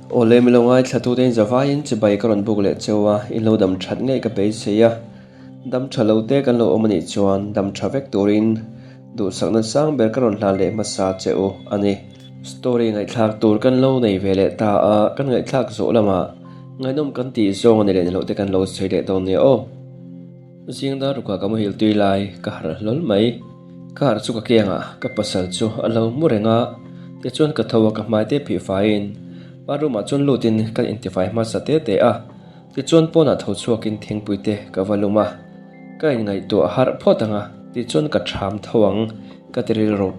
Awle milo ngaithla tute in zavaiin chibai ka rawn buk leh cheu a, in lo dam that ngei ka beisei a. Dam tha lo te kan lo awm anih chuan dam tha vek turin duhsakna sang ber ka rawn hlan leh hmasa che u a ni. Story ngaihthlak tur kan lo nei ve leh ta a, kan ngaihthlak zawh lamah ngaihnawm kan tih zawng a ni leh ni loh te kan lo sawi leh dawn nia aw. Zing dar rukah ka muhil tui lai ka harh hlawl mai. Ka harh chu ka kiangah ka pasal chu a lo mu reng a, tichuan ka tho a ka hmai te phih faiin bathroom ah chuan lutin kan intifai hmasa te te a. Tichuan pawnah tho chhuakin thingpui te ka va lum a, ka inngaihtuah harh phawt ang a, tichuan ka ṭham tho ang ka ti rilru.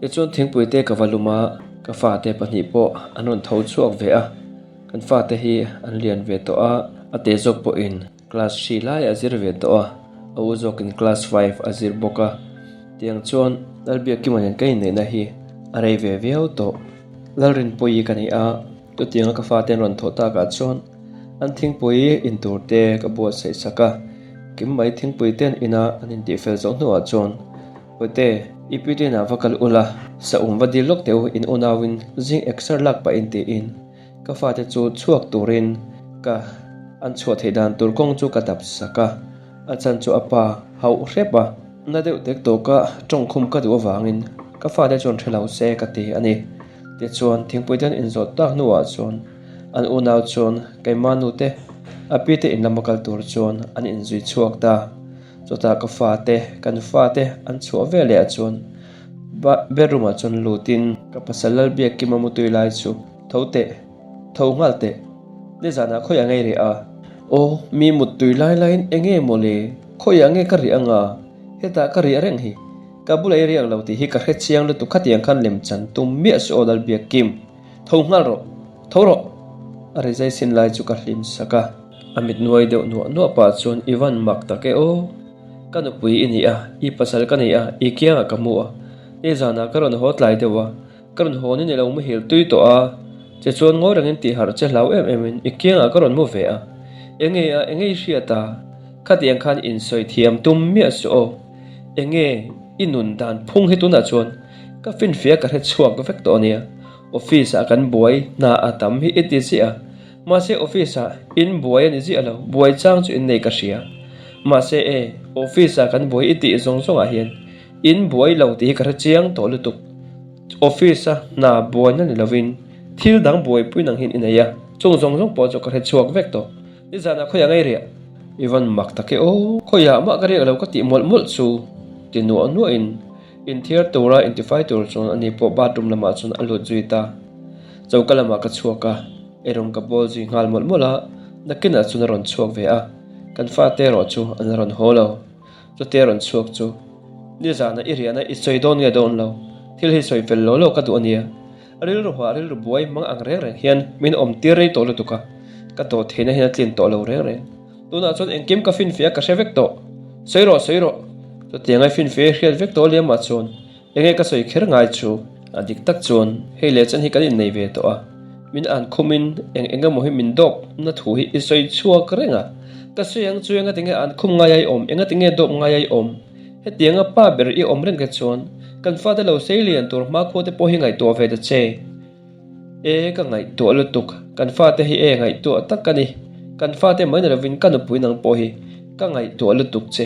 Tichuan thingpui te ka va lum a, ka fate pahnih pawh an rawn tho chhuak ve a, kan fate hi an lian ve tawh a, a te zawk pawhin class hri lai a zir ve tawh a, a u zawkin class five a zir bawk a, tiang chuan Lalbiakkima nen ka inneihna hi a rei ve viau tawh. Lalrinpuii ka ni a. Chutianga ka fate an rawn thawh takah chuan an thingpui in tur te ka buatsaih sak a, kim mai thingpui te an in a, an intihfel zawh hnuah chuan, Pawite, i pi te inah va kal ula, saum va dil lawk teh u, in unauin zing exer lak pahin tiin ka fate chu chhuak turin ka an chhuah theih dan tur kawng chu ka dap sak a, a chan chu a pa hauh hrep a, na deuh tek tawka tawngkhum ka duh avangin ka fate chuan hre lo se ka ti a ni. Tichuan, thingpui te an inzawt tak hnuah chuan an unau chuan keimah nu te, a pi te in lama kal tur chuan an inzui chhuak ta. Chutah ka fa te, kan fa te an chhuah ve leh ah chuan bedroom ah chuan lutin ka pasal Lalbiakkima mutui lai chu tho teh, tho nghal teh, nizanah khawiah ngei rih a? Aw, mi muttui lai laiin enge mawle, khawiah nge ka rih anga, hetah ka rih reng hi. Ka bula i riak lo tih hi ka hre chiang lutuk khatiang khan lem chan tum miah suh aw Lalbiak Kim. Tho nghal rawh! Tho rawh! A rizai sin lai chu ka hlim sak a. A mit nuai deuh nuah nuah pah chuan i van mak tak e aw. Ka nupui i ni a, i pasal ka nei a, i kiangah ka mu a. Nizanah ka rawn haw tlai deuh a, ka rawn haw ni ni lo muhil tui tawh a. Che chuan ngawi rengin tih harh che hlau em emin i kiangah ka rawn mu ve a. Enge a, enge i hriat a? Khatiang khan insawi thiam tum miah suh aw. Enge i nun dan phung hi tunah chuan ka finfiah ka hre chhuak vek tawh ania, office ah kan buai hna a tam hi i ti ziah a, mahse office ah in buai a ni ziah lo, buai chang chu in nei ka hria, mahse e office ah kan buai i tih zawng zawng ah hian in buai lo tih hi ka hre chiang tawh lutuk, office a hna buaina ni lovin thil dang buaipui nang hian i nei a, chung zawng zawng pawh chu ka hre chhuak vek tawh. Nizanah khawiah ngei riah? I van mak tak e aw, khawiah mah ka riak lo ka tih mawlh mawlh chu ti nuah nuahin inthiar tura intifai tur chuan ani pawh bathroom lamah chuan a lut zui ta. Choka lamah ka chhuak a, erawng ka bawl zui nghal mawlh mawlh a, nakinah chuan a rawn chhuak ve a, kan fate erawh chu an la rawn haw lo. Chutia rawn chhuak chu nizanah i riahna i sawi dawn nge dawn lo, thil hi sawi fel lo lo ka duh ania. Rilru hah rilru buai hmang ang reng reng hian min awm tir rei tawh lutuk a, ka tawh theihna hian a tlin tawh lo reng reng. Tunah chuan engkim ka finfiah ka hre vek tawh. Sawi rawh, sawi rawh. Chutianga i finfiah i hriat vek tawh liamah chuan enge ka sawi kher ngai chu? A dik tak chuan hei leh chen hi kan innei ve tawh a, min an khumin eng eng emaw hi min dawp na thu hi i sawi chhuak reng a. Ka sawi ang chu engatinge an khum ngai ai awm, engatinge dawp ngai ai awm? Hetianga pa ber i awm reng te chuan kan fate lo sei lian tur hmakhua te pawh hi ngaihtuah ve ta che. E, ka ngaihtuah lutuk, kan fate hi e ngaihtuah tak a ni. Kan fate mai ni lovin ka nupui nang pawh hi ka ngaihtuah lutuk che.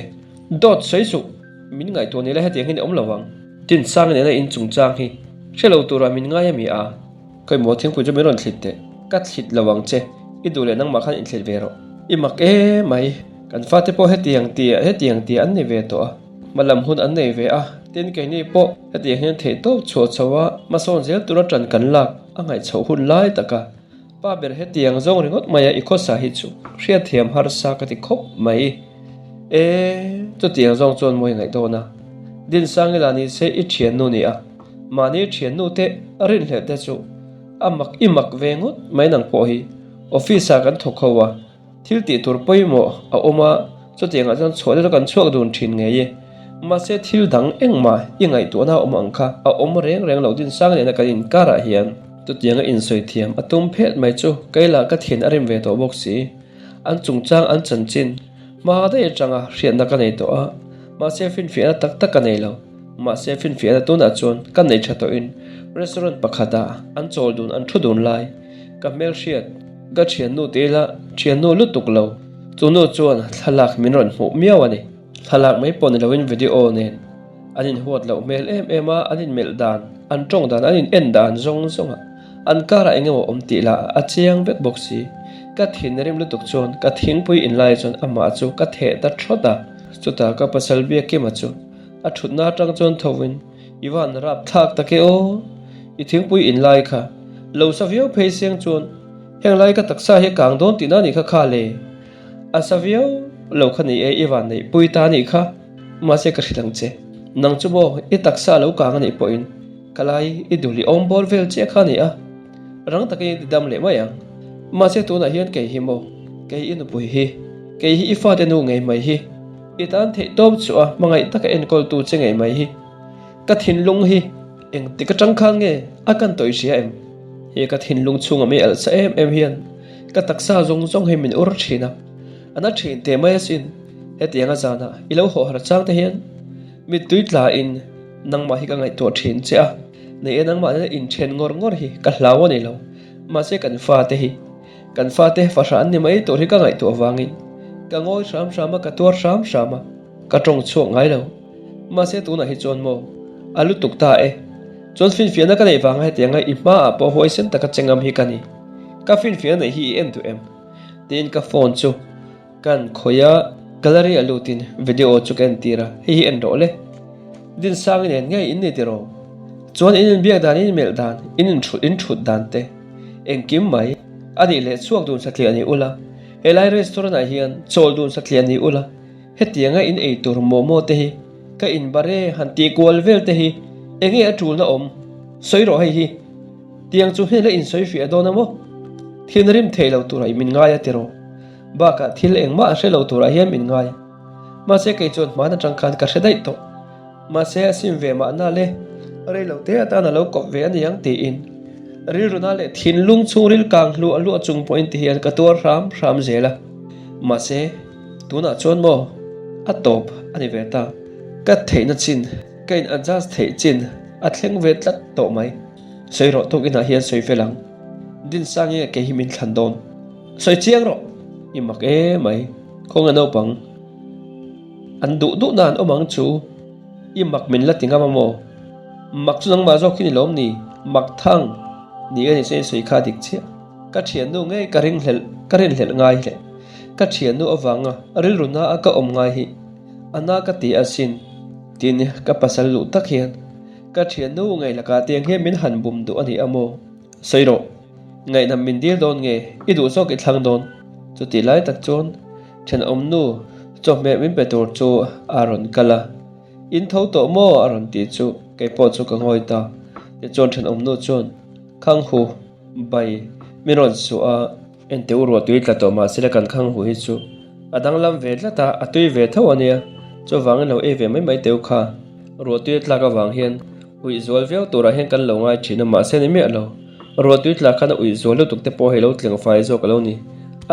Dawt sawi suh, min ngaihtuah ni la hetiang hian i awm lo vang. Tin sang nena in chungchang hi hre lo turah min ngai a mi a? Khawimaw thingpui chu min rawn thlit teh, ka thlit lo ang che, i duh leh nangmah khan inthlit ve rawh. I mak e mai, kan fate pawh hetiang tia hetiang tia an ni ve tawh a, hma lam hun an nei ve a, tin keini pawh hetiang hian theih tawp chhuah chho a, hmasawn zel tura ṭan kan lak a ngaih chhoh hun lai tak a, pa ber hetiang zawng ringawt mai a i khawsa hi chu hriatthiam harsa ka ti khawp mai. E, chutiang zawng chuan mawi ngaih dawn a, Dinsangila ni se i ṭhiannu ni a. Mahni thiannu te rinhlelh te chu a mak i mak ve ngawt mai nang pawh hi. Office ah kan thawk ho a, thil tih tur pawimawh a awm a, chutiangah chuan chhuah te chu kan chhuak dun thin ngei e. Mahse thil dang engmah i ngaihtuahna a awm ang kha a awm reng reng lo din sang nena kan inkarah hian. Chutianga insawi thiam a tum phet mai chu kei lah ka thin a rim ve tawh bawk si. An chungchang an chanchin hma daih atanga hriatna ka nei tawh a, mahse finfiahna tak tak ka nei lo. Mahse finfiahna tunah chuan ka nei tha tawhin restaurant pakhatah an chawl dun an thu dun lai. Ka hmelhriat, ka thiannu ti ila thiannu lutuk lo. Chu nu chuan thlalak min rawn hmuh miau a ni. Thlalak mai pawh ni loin video nen an inhuat loh hmel em em a, an inmelh dan, an tawng dan, an in en dan zawng zawng a, an karah eng emaw awm tih lah a chiang vek bawk si. Ka thinrim lutuk chuan ka thingpui inlai chuan amah chu ka theh ta thawt a. Chutah ka pasal Biakima chu a thutna atang chuan thovin, I van rap thlak tak e aw, i thingpui inlai kha lo sa viau phei siang chuan heng lai ka taksa hi a kang dawn tihna anih kha kha le. A sa viau lo kha ni e, i van neih pui ta anih kha, mahse ka hrilh ang che. Nang chu maw i taksa a lo kang anih pawhin ka lai i dul i awm bawr vel chiah kha a ni a, rang takin i ti dam leh mai ang. Mahse tunah hian kei hi maw, kei i nupui hi, kei hi i fate nu ngei mai hi, i tan theih tawp chu a hmangaih taka enkawltu che ngei mai hi. Ka thinlung hi engtik atang khan nge a kan tawih hria em? He ka thinlung chhunga mi alh sa em em hian ka taksa zawng zawng hi min ur thin a, a na thin teh mai asin. Hetianga zanah i lo haw har chang te hian mittui tlain nangmah hi ka ngaihtuah thin che a, nei e nangmah nena inthen ngawr ngawr hi ka hlau a ni lo, mahse kan fate hi kan fate fahrah an ni mai tur hi ka ngaihtuah vangin ka ngawi hram hram a, ka tuar hram hram a, ka tawng chhuak ngai lo. Mahse tunah hi chuan maw? A lutuk ta e. Chuan finfiahna ka neih vanga hetianga i hmaah pawh huaisen taka che ngam hi ka ni. Ka finfiahna neih hi i en duh em? Tiin ka phone chu kan khawih a, gallery a lutin video chu ka entir a, hei hi en rawh le. Dinsang nen ngei in ni tiraw? Chuan in inbiak dan, in inmelh dan, in inthut inthut dan te engkim mai a nih leh chhuak dun satliah ni ula, helai restaurant ah hian chawl dun satliah ni ula, Hetianga in ei tur momo te hi ka in bar e han tih kual vel te hi enge a tulna awm? Sawi rawh hei hi. Tiang chu hnenah in sawi fiah dawn a maw? Thinrim thei lo turah i min ngai a tiraw? Bakah thil engmah a hre lo turah hian min ngai. Mahse kei chuan hman atang khan ka hre daih tawh. Mahse a sim ve mahna le rei lo te atan a lo kawp ve a niang tiin rilruna leh thinlung chhungril kang hluah hluah chung pawhin ti hian ka tuar hram hram zel a. Mahse. Tunah chuan maw a tawp a ni ve ta. Ka theihna chin, ka in adjust theih chin a thleng ve tlat tawh mai. Sawi rawh tuk inah hian sawi fel ang. Dinsang nge kei hi min thlan dawn. Sawi chiang rawh! I mak e mai. Khawnge naupang an duh duh na an awm ang chu. I mak min la ti ngam a maw? Mak chu nangmah zawk hi ni lawm ni? Mak thang ni e ni sawi sawi kha dik chiah. Ka thiannu ngei ka ringhlelh ka rinhlelh ngai hle. Ka thiannu avanga rilru na a ka awm ngai hi a na ka ti asin. Tin, ka pasal luh tak hian ka thiannu ngei lakah tiang hian min han bum duh a ni a maw? Sawi rawh, ngaihnam min dil dawn nge i duh zawk i thlang dawn? Chutih lai tak chuan thenawmnu chawhmeh min pe tur chu a rawn kal a. In tho tawh maw? a rawn ti chu kei pawh chu ka ngawi ta. Tichuan thenawmnu chuan, Khanghu, bai, min rawn suh a. Ente u ruah tui tla tawh mahse la kan khang hu hi chu a danglam ve tlat a, a tui ve tho a nia. Chuvangin lo ei ve mai mai teu kha. Ruah tui a tlak avang hian uih zual viau turah hian kan lo ngai thin a mahse ni miah lo. Ruah tui tlak khan a uih zual lutuk te pawh hei lo tleng fai zawk a lo ni.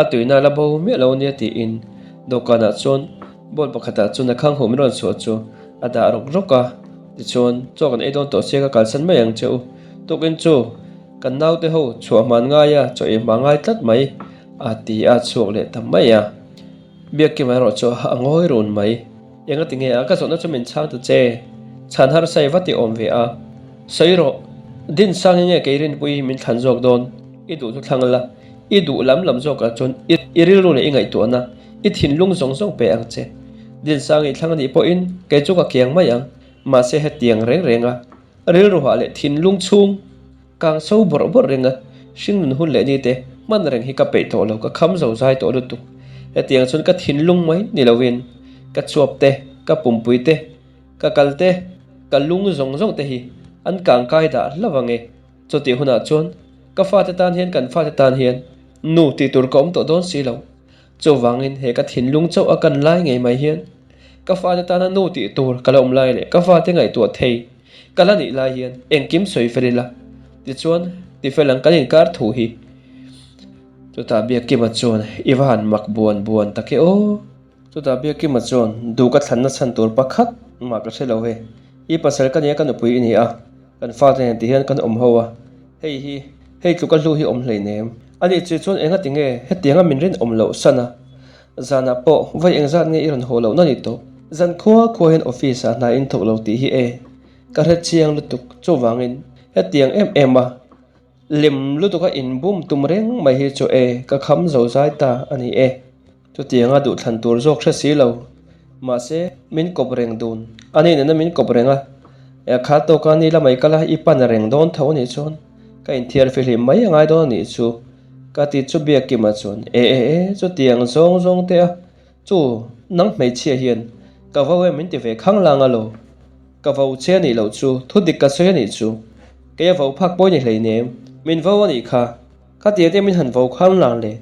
A tuina a la bo miah lo a nia tiin dawhkanah chuan bowl pakhatah chuan a khang hu min rawn chhuah chu a dah rawk rawk a. Tichuan chaw kan ei dawn tawh sia ka kalsan mai ang che u. Tukin chu. Kan naute ho chhuah hman ngai a, chaw ei hma ngai tlat mai a ti a chhuak leh ta mai a. Biakkima erawh chu a ngawi run mai. Enga ti nge a, ka zawhna chu min chhang ta che. Chhan harsa i va ti awm ve a. Sawi rawh, Dinsang i nge kei Rinpui hi min thlan zawk dawn, i duh chu thlang la, i duh lam lam zawkah chuan i rilru leh i ngaihtuahna, i thinlung zawng zawng pe ang che. Dinsang i thlang anih pawhin kei chu ka kiang mai ang, mahse hetiang reng reng a, Rilruhah leh thinlung chhung kang so bawrh bawrh reng a, hringnun hun leh ni te hman reng hi ka peih tawh lo, ka kham zo zai tawh lutuk. Hetiang chuan ka thinlung mai ni lovin ka chuap te, ka pumpui te, ka kal te, ka lung zawng zawng te hi an kang kai dah hlauh ang e. Chutih hunah chuan ka fate tan hian kan fate tan hian nu tih tur ka awm tawh dawn si lo. Chuvangin he ka thinlung chauh a kan lai ngei mai hian ka fate tana nu tih tur ka la awm lai leh ka fate ngaihtuah thei ka la nih lai hian engkim sawi fel ila tichuan tifel ang kan inkar thu hi. Chutah Biakkima chuan i va han mak buan buan tak e aw. Chutah Biakkima chuan duh ka thlanna chhan tur pakhat mah ka hre lo e. I pasal ka nia ka nupui i ni a, kan fate nen ti hian kan awm ho a, hei hi hei tluka hlu hi awm hleinem. Ani chu chuan enga tinge hetianga min rinawm loh san a, zanah pawh vawi engzat nge i rawn haw lohna ni tawh? Zan khua khua hian office ah hna in thawk lo tih hi e, ka hre chiang lutuk chuvangin hetiang em em a lem lutuk a inbum tum reng mai hi chu e ka kham zo zai ta a ni e. Chutianga duhthlan tur zawk hre si lo. Mahse, min kawp reng dun. A ni nena min kawp reng a. E kha tawka ni lamai kal a, i pan reng dawn tho a nih chuan ka inthiar fihlim mai a ngai dawn a nih chu. Ka ti chu Biakima chuan, E e e, chutiang zawng zawng te a, chu nang hmeichhia hian ka vo em min ti ve khang lang a lo. Ka vo che a nih loh chu, thu dik ka sawi a nih chu. Kei a vo phak pawi ni hleinem, min vo a nih kha. Khatiang te min han vo khang lang le.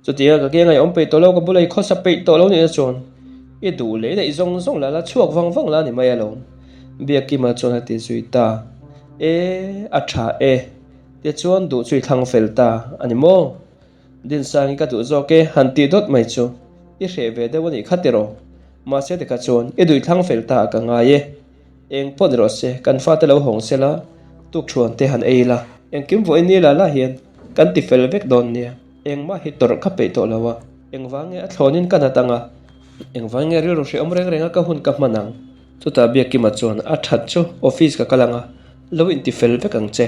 Chutia ka ke ngaihawm peih tawh lo, ka bula i khawsa peih tawh lo nihna chuan i duh leh neih zawng zawng la la chhuak vang vang la ni mai alawm. Biakima chuan a ti zui ta. E, a tha e. Tichuan duh chu i thlang fel ta a ni maw? Dinsangi ka duh zawk e, han tih dawt mai chu i hreh ve deuh a nih kha tiraw? Mahse tikha chuan i duh i thlang fel ta a ka ngai e. Eng pawh ni rawh se, kan fate lo hawng se la, tukṭhuan te han ei la. Engkim vawiin ni la la hian kan ti fel vek dawn nia. Engmah hi tawrh ka peih tawh lo a, engvang nge a thlawnin ka nat ang a, engvang nge rilru hrehawm reng reng a ka hun ka hman ang. Chutah Biakima chuan a that chu office ka kal ang a, lo inti fel vek ang che.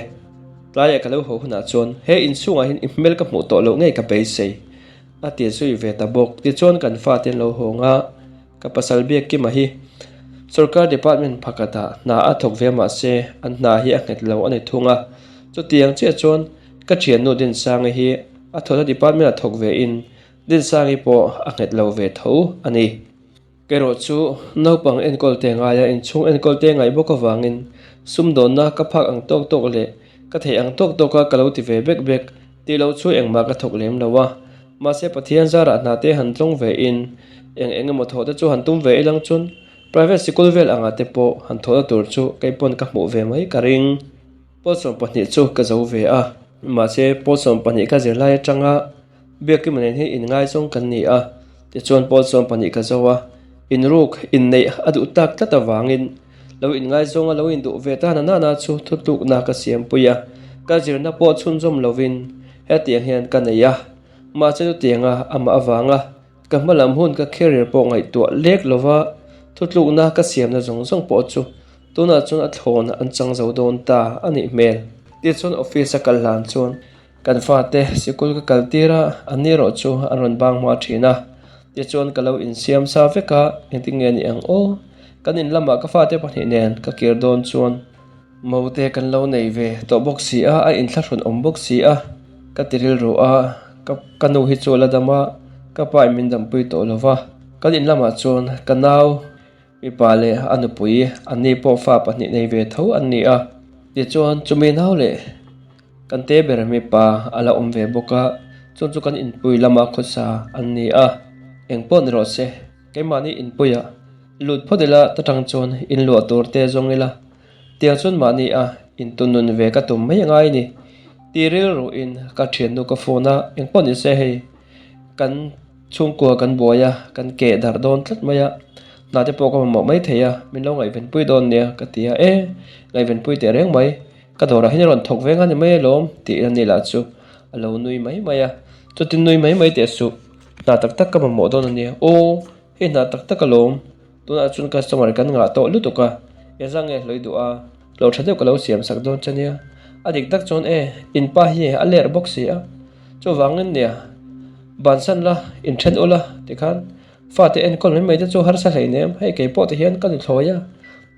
Tlaiah ka lo haw hunah chuan he inchhungah hian i hmel ka hmuh tawh loh ngei ka beisei a ti zui ve ta bawk. Tichuan kan fate an lo hawng a. Ka pasal Biakkima hi sorkar department pakhatah hna a thawk ve mahse an hna hi a nghet lo a ni thung a. Chutiang chiah chuan ka thiannu Dinsangi hi a thawhna department ah thawk ve in Dinsangi pawh a nghet lo ve tho a ni. Kerawh chu naupang enkawl te ngaia inchhung enkawl te ngaih bawk avangin sumdawnna ka phak ang tawk tawk leh ka theih ang tawk tawka ka lo ti ve bek bek tih loh chu engmah ka thawk lem lo a. Mahse Pathian zarah hna te han tlawng ve in eng eng emaw thawh te chu han tum ve ilang chuan private sikul vel angah te pawh han thawhna tur chu kei pawn ka hmuh ve mai ka ring. Pawl 12 chu ka zo ve a, mahse pawl 12 ka zir lai atanga Biakima nen hi inngaizawng kan ni a, tichuan pawl 12 ka zo a, inruk inneih a duh tak tlat avangin lo inngaizawng a lo induh ve ta na nana chu thutlukna ka siampui a, ka zirna pawh chhunzawm lovin Hetiang hian ka nei a, mahse chutianga amah avanga ka hma lam hun ka career pawh ngaihtuah lek lova thutlukna ka siamna zawng zawng pawh chu tunah chuan a thlawn an chang zo dawn ta a nih hmel. Tichuan office a kal hlan chuan kan fate sikul ka kal tir a, an ni erawh chu an rawn bang hma thin a, tichuan ka lo insiam sa vek a, engtin nge ni ang aw, kan in lamah ka fate pahnih nen ka kir dawn chuan. Mote kan lo nei ve tawh bawk si a, a inthlahrun awm bawk si a, ka ti rilru a, ka ka nu hi chu a la dam a, ka pa in min dampui tawh lo va, kan in lamah chuan ka nau mipa leh a nupui an ni pawh fa pahnih nei ve tho an ni a, tichuan chumi nau leh kan te ber mipa a la awm ve bawk a, chuan chu kan inpui lama khawsa an ni a, engpawh ni rawh se keimahni inpuiah lut phawt ila ta tang chuan inluah tur te zawng ila. Tiang chuan mahni a intunnun ve ka tum mai angai ni. Ti rilruin ka thiannu ka phone a, engpawh ni se hei kan chhungkua kan buai a, kan keh darh dawn tlat mai a, hna te pawh ka mamawh mai thei a, min lo ngaihvenpui dawn nia ka ti a, e ngaihvenpui teh reng mai, ka dawrah hian a rawn thawk ve nga ni mai alawm tih a ni lah chu a lo nui mai mai a, chutin nui mai mai teh suh, hna tak tak ka mamawh dawn a nia, aw hei hna tak tak alawm. Tunah chuan customer kan ngah tawh lutuk a, engzah nge hlawih duh a, hlawh tha deuh ka lo siam sak dawn che nia. A dik tak chuan e, in pa hi a ler bawk si a, chuvangin nia, bansan la, inthen ula tikhan fate enkawl mai mai te chu harsa hleinem, hei kei pawh ti hian ka ni thlawi a,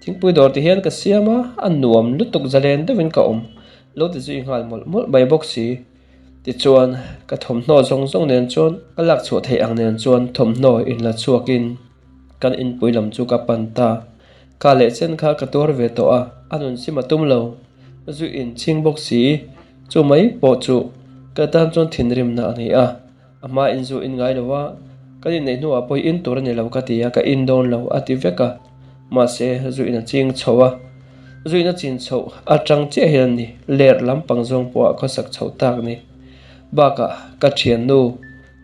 thingpui dawr ti hian ka siam a, a nuam lutuk zalen deuhin ka awm lo ti zui nghal mawlh mawlh mai bawk si. Tichuan ka thawmhnaw zawng zawng nen chuan ka lak chhuah theih ang nen chuan thawmhnaw inla chhuakin, Kan inpui lam chu ka pan ta. Ka leh chen kha ka tuar ve tawh a, a nun sim a tum lo. Zu in chhing bawk si, chu mai pawh chu ka tan chuan thinrimna a ni a. A hma in zu in ngai lo a, kan inneih hnuah pawh in tur a ni lo ka ti a, ka in dawn lo a ti vek a. Mahse, zu in a ching chho a, zu in a chin chhoh atang chiah hian a ni ler lampang zawng pawh a khawsak chhoh tak ni. Bakah ka thiannu.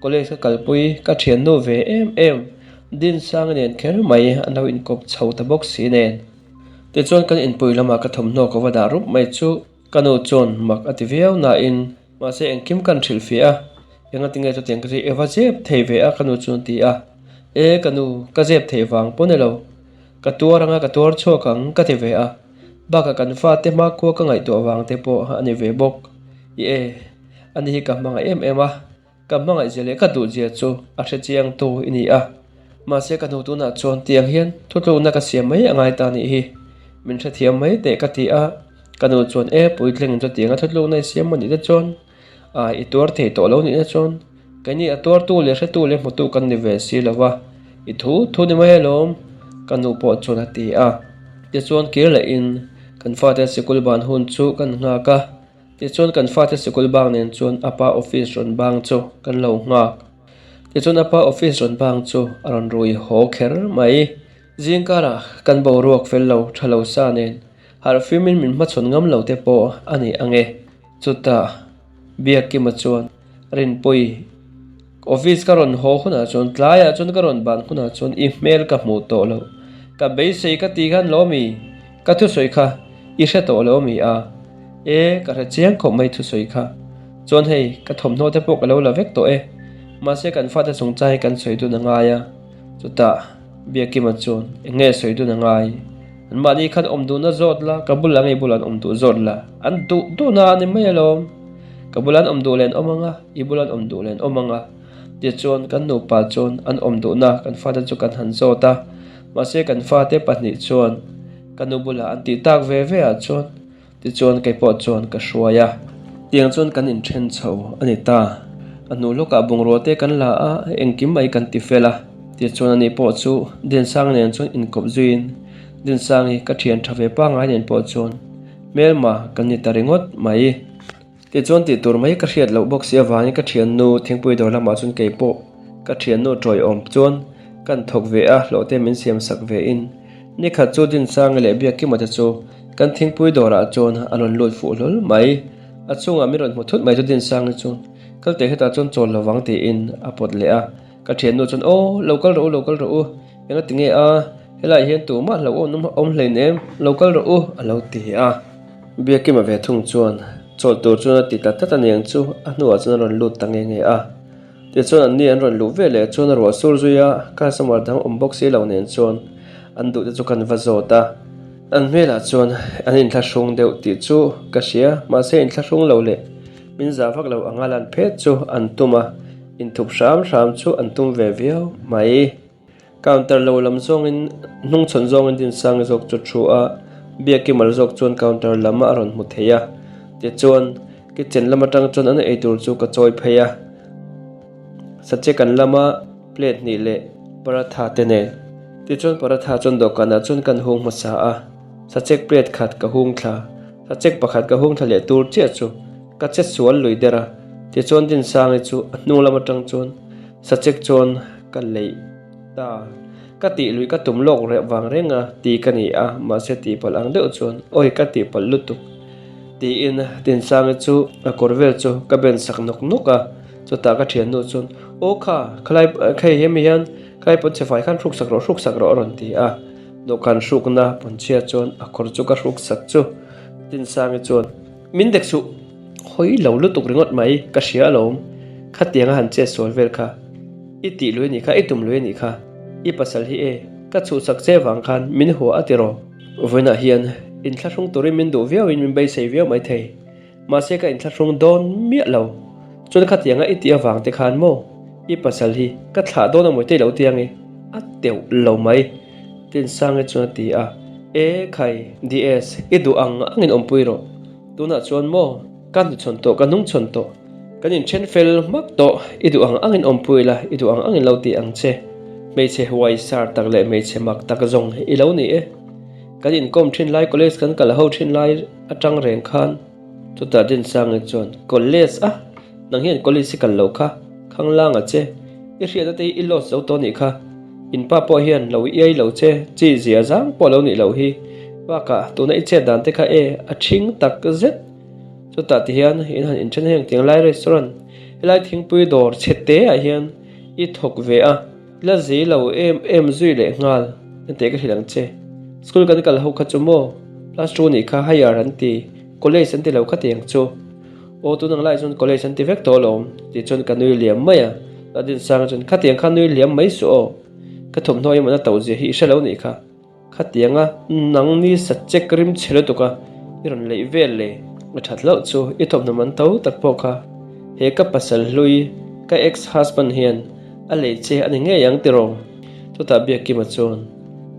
College ka kalpui ka thiannu ve em em Dinsanga nen kher mai an lo inkawp chho ta bawk si nen. Tichuan kan inpui lamah ka thawmhnaw ka va dah rup mai chu ka nu chuan mak a ti viau nain. Mahse engkim kan hrilh fiah a, engatinge chutiang ka chu i va zep thei ve a ka nu chuan a ti a. E ka nu, ka zep theih vang pawh ni lo. Ka tuar anga ka tuar chhuak ang ka ti ve a. Bakah kan fate hmakhua ka ngaihtuah vang te pawh a ni ve bawk. I e, ani hi ka hmangaih em em a. Ka hmangaihzia leh ka duhzia chu a hre chiangtu i ni a, mahse ka hnu tunah chuan tiang hian thutlukna ka siam mai a ngai ta nih hi. Min hrethiam mai teh ka ti a, ka nu chuan e puitlingin chutianga thutlukna i siam a nih te chuan a i tuar thei tawh lo nih na chuan keini a tuartu leh hretu leh hmutu kan ni ve si lo va, i thu thu ni mai alawm ka nu pawh chuan a ti a. Tichuan kir lehin kan fate sikul ban hun chu kan nghak a. Tichuan kan fate sikul bang nen chuan a pa office rawn bang chu kan lo nghak. Tichuan a pa office rawn bang chu a rawn rui haw kher mai. Zingkarah kan boruak fel lo tha lo sa nen harh fimin min hmachhawn ngam lo te pawh a ni ang e. Chutah Biakkima chuan Rinpuii office ka rawn haw hunah chuan tlaiah chuan ka rawn ban hunah chuan i hmel ka hmuh tawh lo. Ka beisei ka ti khan lo mi? Ka thusawi kha i hre tawh lo mi a? E, ka hre chiang khawp mai thusawi kha. Chuan hei, ka thawmhnaw te pawh ka lo la vek tawh e. Mahse kan fate chungchang hi kan sawi dun a ngai a. Chutah Biakima chuan eng nge sawi dun a ngai? An mahni khan awm duhna zawt la, ka bulah ngei bulah an awm duh zawt la. An duh duhna a ni mai alawm. Ka bulah an awm duh leh an awm ang a, i bulah an awm duh leh an awm ang a. Tichuan kan nupa chuan an awm duhna kan fate chu kan han zawt a. Mahse kan fate pahnih chuan ka nu bulah an tih tak ve ve ah chuan tichuan kei pawh chuan ka hruai a. Tiang chuan kan inthen chho a ni ta. A hnu lawkah bungrua te kan la a, engkim mai kan ti fel a. Tichuan ani pawh chu Dinsang nen chuan inkawp zuiin Dinsangi ka thian tha ve pangngai nen pawh chuan hmelma kan ni ta ringawt mai. Tichuan tih tur mai ka hriat loh bawk si avangin ka thiannu thingpui dawr lamah chuan kei pawh ka thiannu tawiawm chuan kan thawk ve a, hlawh te min siam sak ve in. Nikhat chu Dinsangi leh Biakkima te chu kan thingpui dawrah chuan an rawn lut fuh hlawl mai. A chungah min rawn hmu thut mai chu Dinsangi chuan kal teh hetah chuan chawl lovang tiin a pawt leh a. Ka thiannu chuan aw lo kal rawh u lo kal rawh u enga ti nge a helaiah hian tumah hlauh awm awm hlein em lo kal rawh u a lo ti a. Biakima ve thung chuan chawlh tur chuan a ti ta tlat a niang chu a hnuah chuan a rawn lut ta nghe nghe a. Tichuan an ni an rawn luh ve leh chuan a ruah sur zui a, customer dang awm bawk si lo nen chuan an duh te chu kan va zawt a. An hmelah chuan an inthlahrung deuh tih chu ka hria, mahse inthlahrung lo leh min zah vak lo anga lan phet chu an tum a, inthup hram hram chu an tum ve viau mai. Counter lo lam zawngin hnungchhawn zawngin Dinsangi zawk chu thu a, Biakimal zawk chuan counter lam a rawn hmu thei a. Tichuan, kitchen lam atang chuan an eitur chu ka chawi phei a. Sache kan lama plate hnih leh paratha te nen. Tichuan paratha chuan dawhkanah chuan kan hung hmasa a, sachek plate khat ka hung thla. Sachek pakhat ka hung thla leh tur chiah chu ka che sual lui der a. Tichuan Dinsangi chu a hnung lam atang chuan sachek chuan Ka leih ta. Ka tih lui ka tum lawk reh vang reng a ti ka ni a, mahse tihpalh ang deuh chuan awi ka tihpalh lutuk tiin Tinsangi chu a kawr vel chu ka ben sak nawk nawk a, chutah ka thiannu chuan aw kha khalai khei hemi hian khalai pawnchhe fai khan hruk sak rawh hruk sak rawh a rawn ti a, dawhkan hrukna pawnchhia chuan a kawr chu ka hruk sak chu Tinsangi chuan min dek suh hawi lo lutuk ringawt mai ka hria alawm khatianga han chet sual vel kha. I tih lui anih kha, i tum lui anih kha. I pasal hi e, ka chhuhsak che vang khan min hua a ti rawh. Vawiinah hian inthlahrung turin min duh viauin min beisei viau mai thei. Mahse ka inthlahrung dawn miah lo. Chuan khatianga i tih avang te khan maw i pasal hi ka thlah dawn a mawi te lo tiang i a teuh lo mai. Tinsangi chuan a ti a, E khai, DS, i duh ang angin awmpui rawh. Tunah chuan maw ka hnuchhawn tawh, ka hnungchhawn tawh. Kan inthen fel hmak tawh, i duh ang angin awmpui la, i duh ang angin lo ti ang che. Hmeichhe huaisar tak leh hmeichhe mak tak zawng i lo ni e. Kan inkawm thin lai college kan kal ho thin lai atang reng khan chutah Dinsangi chuan college a, nang hian college i kal lo kha, khanglang a che, i hriatna te hi i lost zo tawh nih kha, in pa pawh hian lo iai lo che, chi zia zang pawh lo nih loh hi, bakah tuna i chet dan te kha e a thing tak zet. Chutah ti hian in han inthen heng tiang lai restaurant helai thingpui dawr chhe te ah hian i thawk ve a, la zei lo em em zui leh nghal enteh ka hrilh ang che. School kan kal ho kha chu maw class two nih kha higher an ti college an ti lo kha tiang chu. Aw tun ang lai chuan college an ti vek tawh alawm tih chuan ka nui liam mai a, Ladinsanga chuan khatiang kha nui liam mai suh aw, ka thawmhnaw emaw na to zia hi i hre lo nih kha, khatianga nang ni sa chek rim chhe lutuk a i rawn leih vel le, a that loh chu i thawmhnaw man to tak pawh kha he ka pasal hlui ka ex husband hian a lei che a ni ngei ang tiraw? Chutah Biakkima chuan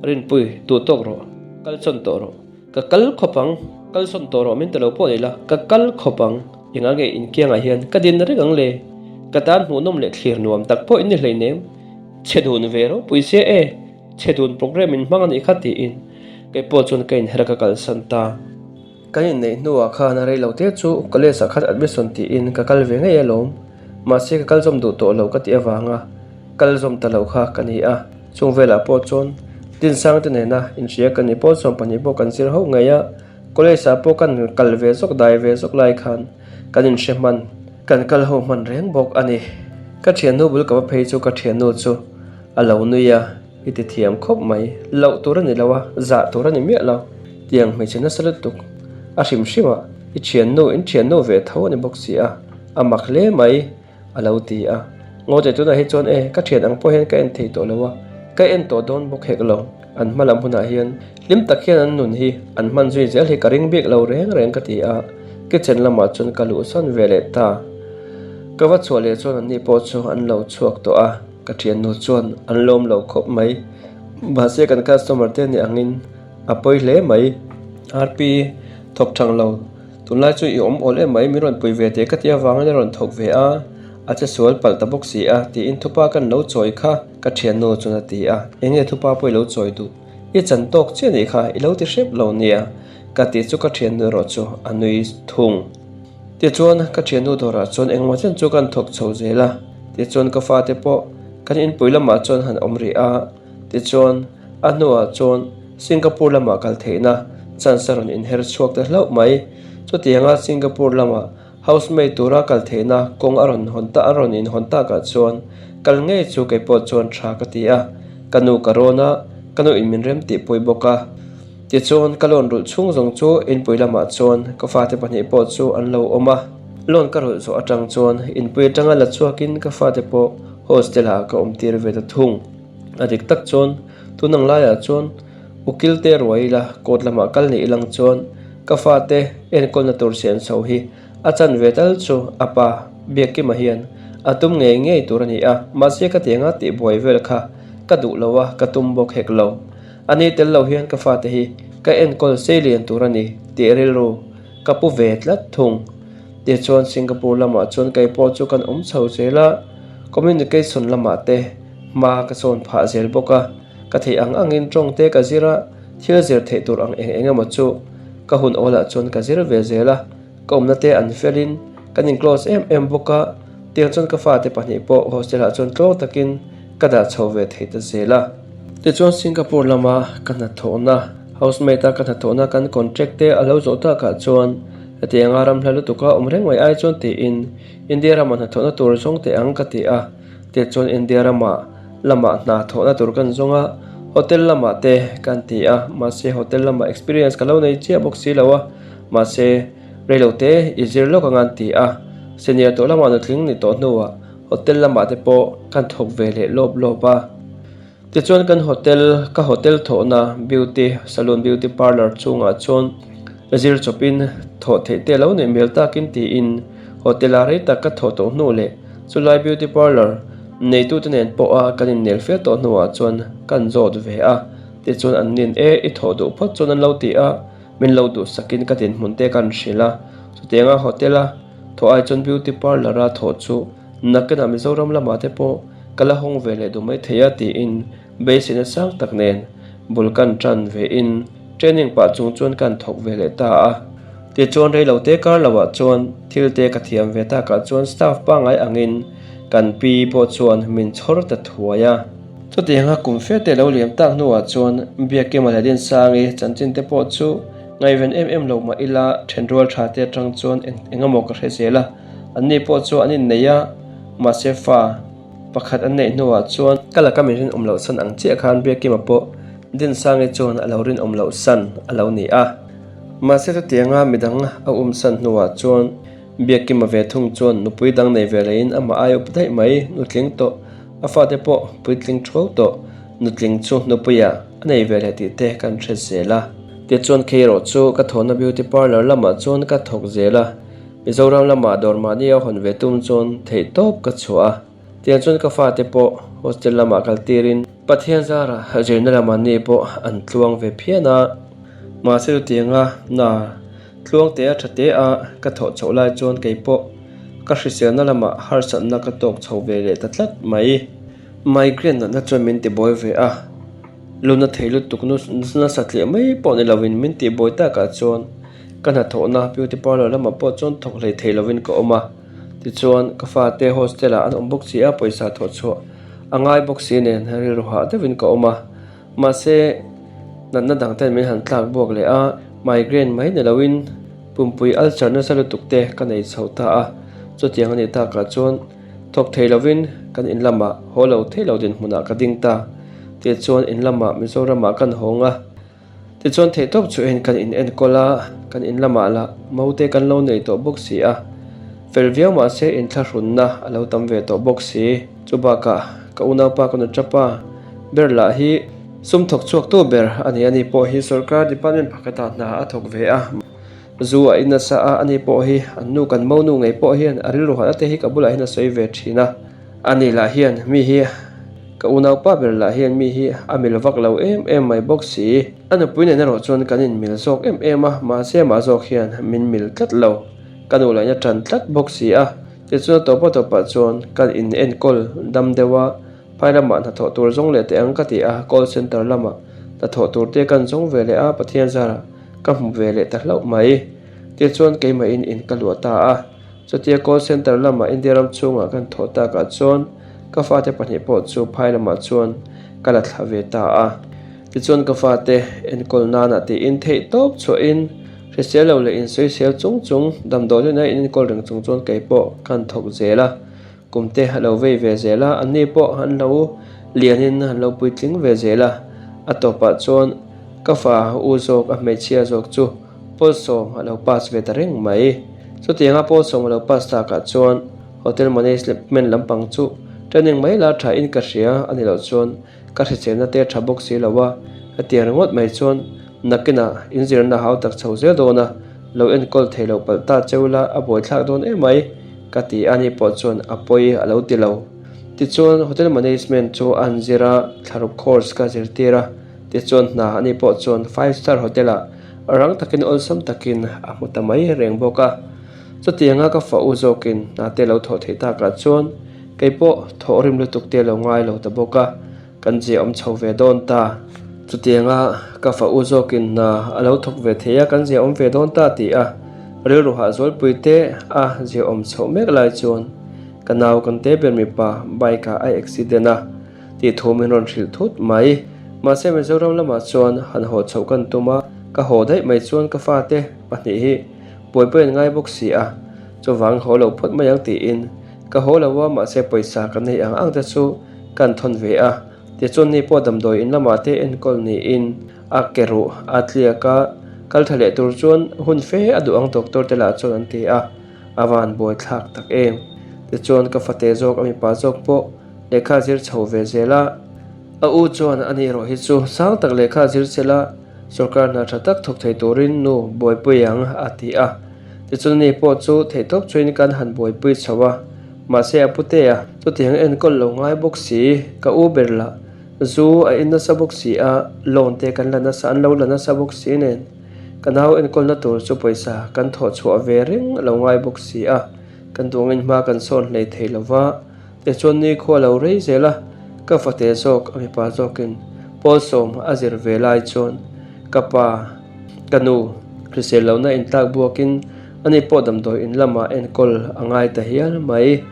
Rinpui duh tawk rawh, kal chawn tawh rawh. Ka kal khawp ang, kal sawn tawh rawh min ti lo pawh ni la, ka kal khawp ang, engah nge inkiangah hian ka din reng ang le? Ka tan hmuhnawm leh thlir nuam tak pawh in ni hleinem, chhe dun ve ropui sia e, chhe dun programme in hmang a nih kha tiin kei pawh chuan ka inher ka kalsan ta. Kan inneih hnuah khan a rei lo te chu college ah khan admission tiin ka kal ve ngei alawm, mahse ka kal zawm duh tawh lo ka tih avanga kal zawm ta lo kha ka ni a. Chung velah pawh chuan Dinsang te nena inhria kan nih pawh 12 pawh kan zir ho ngei a, college ah pawh kan kal ve zawk dai ve zawk lai khan kan inhre hman, kan kal ho hman reng bawk a ni. Ka thiannu bul ka va phei chu ka thiannu chu a lo nui a, i ti thiam khawp mai, loh tur a ni lo a, zah tur a ni miah lo, tiang hmeichhe nasa lutuk a hrim hrim a, i thiannu in thiannu ve tho a ni bawk si a, a mak hle mai. A lo ti a. Ngawte tunah hi chuan e, ka thian ang pawh hian ka en thei tawh lo a, ka en tawh dawn bawk hek lo. An hma lam hunah hian hlim tak hian an nun hi an hman zui zel hi ka ring bik lo reng reng ka ti a, kitchen lamah chuan ka luhsawn ve leh ta. Ka va chhuah leh chuan anni pawh chu an lo chhuak tawh a, ka thiannu chuan an lawm lo khawp mai. Mahse kan customer te nih angin a pawi hle mai. RP, thawk thang lo. Tunlai chu i awm awl em mai, min rawn pui ve teh ka ti avangin a rawn thawk ve a, a che sual palh ta bawk si a, tiin thupa kan lo chawi kha ka thiannu chuan a ti a, eng nge thupa pawh i lo chawi duh? I chan tawk chiah nih kha i lo ti hrep lo nia ka tih chu ka thiannu erawh chu a nui thung. Tichuan ka thiannu dawrah chuan engmaw chen chu kan thawk chho zel a, tichuan ka fate pawh kan inpui lamah chuan han awm rih a, Tichuan, a hnuah chuan Singapore lamah kal theihna chance a rawn inher chhuak ta hlauh mai. Chutianga Singapore lama housemaid tura kal theihna kawng a rawn hawn ta a rawn inhawn takah chuan kal ngei chu kei pawh chuan tha ka ti a, ka nu ka rawn a, ka nu in min rem tihpui bawk a. Tichuan, ka loan rulh chhung zawng chu inpui lamah chuan ka fate pahnih pawh chu an lo awm a. Loan ka rulh zawh atang chuan inpui atanga la chhuakin ka fate pawh hostel ah ka awmtir ve ta thung. A dik tak chuan tun ang laiah chuan ukil te ruai ila court lamah kal ni ilang chuan ka fate enkawlna tur sian chho hi a chan ve tal chu a pa Biakkima hian a tum ngei ngei tur a ni a, mahse ka tianga tih buai vel kha ka duh lo a, ka tum bawk hek lo. A ni tel lo hian ka fate hi ka enkawl sei lian tur a ni tih rilru ka pu ve tlat thung. Tichuan Singapore lamah chuan kei pawh chu kan awm chho zel a, communication lamah te hma ka sawn phah zel bawk a, ka theih ang angin tawng te ka zir a, thil zir theih tur ang eng eng emaw chu ka hun awlah chuan ka zir ve zel a, ka awmna te an felin kan in close em em bawk a, tiang chuan ka fate pahnih pawh hostel ah chuan tluang takin ka dah chho ve thei ta zel a. Tichuan Singapore lama ka hnathawhna housemaid a ka hnathawhna kan contract te a lo zawh takah chuan hetianga ram hla lutuka awm reng mai ai chuan tiin India rama hnathawhna tur zawng teh ang ka ti a. Tichuan India ramah lamah hna thawhna tur kan zawng a, hotel lamah te kan ti a, mahse hotel lamah experience ka lo nei chiah bawk si lo a, mahse reilo te i zir lawk ang an ti a, senior tawh lamah nutling ni tawh hnuah hotel lamah te pawh kan thawk ve leh lawp lawp a. Tichuan kan hotel, ka hotel thawhna beauty saloon beauty parlour chungah chuan zir chawpin thawh theih te lo neih hmel takin tiin hotel ah rei tak ka thawh tawh hnu leh chulai beauty parlour neitute nen pawha kan innel fel tawh hnuah chuan kan zawt ve a, tichuan an nin e i thawh duh phawt chuan an lo ti a, min lo duhsakin ka dinhmun te kan hrilh a, chutianga hotel a thawh ai chuan beauty parlour a thawh chu Nakinah Mizoram lamah te pawh ka la hawng ve leh duh mai thei a tiin beiseina sang tak nen bul kan tan ve in training pah chung chuan kan thawk ve leh ta a. Tichuan reilo te kar lo ah chuan thil te ka thiam ve takah chuan staff pangngai angin kan pi pawh chuan min chhawr ta thuai a. Chutianga kum fe te lo liam tak hnuah chuan Biakima leh Dinsangi chanchin te pawh chu ngaihven em em lo mah ila thenrual tha te atang chuan eng engemaw ka hre zel a. Anni pawh chu an innei a, mahse fa pakhat an neih hnuah chuan ka laka min rinawm loh san ang chiah khan Biakima pawh Dinsangi chuan a lo rinawm loh san a lo ni a. Mahse chutianga midang a um san hnuah chuan Biakkima ve thung chuan nupui dang nei ve leiin amah ai up daih mai, nutling tawh, a fate pawh puitling thuau tawh, nutling chu nupuia a nei ve leh tih te kan hre zel a. Tichuan khei erawh chu ka thawhna beauty parlour lamah chuan ka thawk zel a, Mizoram lamah dawr mahni a hawn ve tum chuan theihtawp ka chhuah a. Tiang chuan ka fate pawh hostel lamah kal tirin Pathian zarah zirna lamah ni pawh an tluang ve phian a. Mahse chutianga na tluang te a tha te a ka thawh chhoh lai chuan kei pawh ka hriselna lamah harsatna ka tawk chho ve leh ta tlat mai. Migraine natna chuan min tibuai ve a, luna thei lutuk nasa tliah mai pawh ni lovin min tihbuai takah chuan ka hnathawhna beauty parlour lamah pawh chuan thawk hlei thei lovin ka awm a. Tichuan, ka fate hostel-ah an awm bawk si a, pawisa thawh chhuah a ngai bawk si nen rilru hah deuhin ka awm a. Mahse, natna dang ten min han tlak buak leh a, migraine mai ni loin pumpui ulcer nasa lutuk te ka nei chho ta a. Chutiang a nih takah chuan thawk thei lovin kan in lamah haw lo thei lo dinhmunah ka ding ta. Tichuan, in lamah Mizoramah kan hawng a. Tichuan theihtawp chu en kan in enkawl a, kan in lamah lah maute kan lo nei tawh bawk si a, fel viau mahse inthlahrunna a lo tam ve tawh bawk si. Chu bakah ka unaupa ka nuṭapa ber lah hi sum thawk chhuaktu ber a ni, ani pawh hi sorkar department pakhatah hna a thawk ve a, zu a in nasa a, ani pawh hi an nu kan monu ngei pawh hian a rilru hana te hi ka bulah hian a sawi ve thin a. Ani lah hian mi hi ka unaupa ber lah hian mi hi a mil vak lo em em mai bawk si. A nupui nen erawh chuan kan inmil zawk em em a, mahse amah zawk hian min mil tlat lo. Ka nu lah in a tan tlat bawk si a, tichuan a tawpa tawpah chuan kan in enkawl dam deuh a, phai lamah hnathawh tur zawng leh teh ang ka ti a, call center lamah hnathawh tur te kan zawng ve leh a, Pathian zarah ka hmu ve leh ta hlauh mai. Tichuan keimahin in ka luah ta a. Chutia call center lamah India ram chhungah kan thawh takah chuan ka fate pahnih pawh chu phai lamah chuan ka la thla ve ta a. Tichuan ka fate enkawl nana tiin theih tawp chhuahin hrisel lo leh insawisel chung chung damdawi hlena in enkawl reng chung chuan kei pawh kan thawk zel a. Kum te a lo vei ve zel a, anni pawh an lo lianin an lo puitling ve zel a. A tawpah chuan ka fa u zawk a hmeichhia zawk chu Pawlsawm a lo pass ve ta reng mai. Chutianga Pawlsawm a lo pass takah chuan Hotel Management lampang chu training mai la tha in ka hria a ni loh chuan ka hriselna te tha bawk si lo a, hetiang ringawt mai chuan nakinah inzirna hau tak chho zel dawn a, lo enkawl thei lo palh ta cheu la a buaithlak dawn em mai ka ti a ni pawh chuan a pawi a lo ti lo. Tichuan Hotel Management chu an zir a, thlaruk course ka zirtir a. Tichuan hna ani pawh chuan five star hotel ah rang takin awlsam takin a hmu ta mai reng bawk a. Chutianga ka fa u zawkin hna te lo thawh theih takah chuan kei pawh thawh rim lutuk te lo ngai lo ta bawk a, kan zia awm chho ve dawn ta. Chutianga ka fa u zawkin hna a lo thawk ve thei a, kan zia awm ve dawn ta tih a rilru hah zualpui te a zia awm chhoh mek lai chuan ka nau kan te ber mipa bike ah a accident a. Tih thu min rawn hrilh thut mai. Mahse Mizoram lamah chuan han haw chhoh kan tum a, ka haw daih mai chuan ka fate pahnih hi buaipui an ngai bawk si a, chuvang haw lo phawt mai ang tiin ka haw lo a, mahse pawisa ka nei ang ang te chu kan thawn ve a, tichuan ni pawh damdawi in lamah te enkawl niin a ke ruh a tliak a, kal tha leh tur chuan hun fe a duh ang doctor te lah chuan an ti a, a van buaithlak tak em. Tichuan ka fate zawk a mipa zawk pawh Lehkha zir chho ve zel a, a u chuan a nih erawh hi chu sang tak lehkha zir chel a, sorkar hna tha tak thawk thei turin nu buaipui ang a ti a. Tichuan ani pawh chu theihtawp chuin kan han buaipui chho a, mahse a putea chutiang enkawl lo ngai bawk si, ka u ber lah zu a in nasa bawk si a, loan te kan la nasa an lo la nasa bawk si nen ka nau enkawlna tur chu pawisa kan thawh chhuah ve reng lo ngai bawk si a, kan duangin hma kan sawn hlei thei lo va. Tichuan nikhua lo rei zel a, ka fate zawk a mipa zawkin Pawlsawm a zir ve lai chuan ka pa, ka nu, hrisel lohna intlak buakin ani pawh damdawi in lamah enkawl a ngai ta hial mai.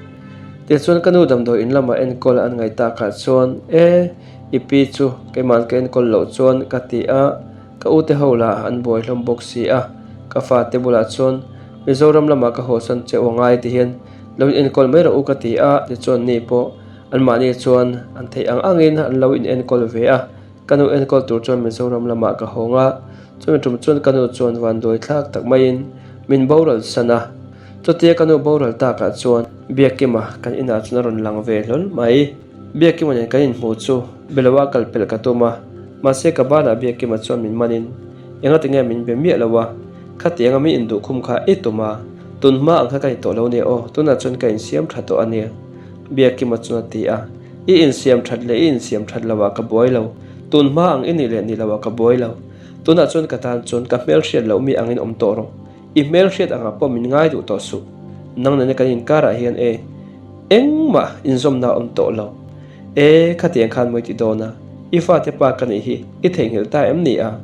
Tichuan ka nu damdawi in lamah enkawl an ngaih takah chuan, E, i pi chu keima'n ka enkawl loh chuan ka ti a, Ka ute ho lah an buai hlawm bawk si a, ka fate bulah chuan Mizoram lamah ka hawsan che u angai ti hian lo in enkawl mai rawh u ka ti a, tichuan ni pawh anmahni chuan an theih ang angin an lo in enkawl ve a, ka nu enkawl tur chuan Mizoram lamah ka hawng a, chumi tum chuan ka nu chuan vanduai thlak tak maiin min boral san a. Chutia ka nu boral takah chuan Biakkima kan inah chuan a rawn lang ve hlawl mai. Biakkima nen kan inhmuh chu beloa kal pelh ka tum a, mahse ka banah Biakkima chuan min manin engati nge min be miah lo a, khatianga min induhkhum kha i tum a, tun hma ang kha ka ni tawh lo nia aw, tunah chuan ka insiam tha tawh a nia Biakkima chuan a ti a, I insiam that leh i insiam that loah ka buai lo, tun hma ang i nih leh nih loah ka buai lo, tunah chuan ka tan chuan ka hmelhriat loh mi angin awm tawh rawh. I hmelhriat angah pawh min ngai duh tawh suh. Nang nena kan inkarah hian e, engmah inzawmna a awm tawh lo. E, khatiang khan mawi ti dawn a, i fate pa ka nih hi i theihnghilh ta em ni a?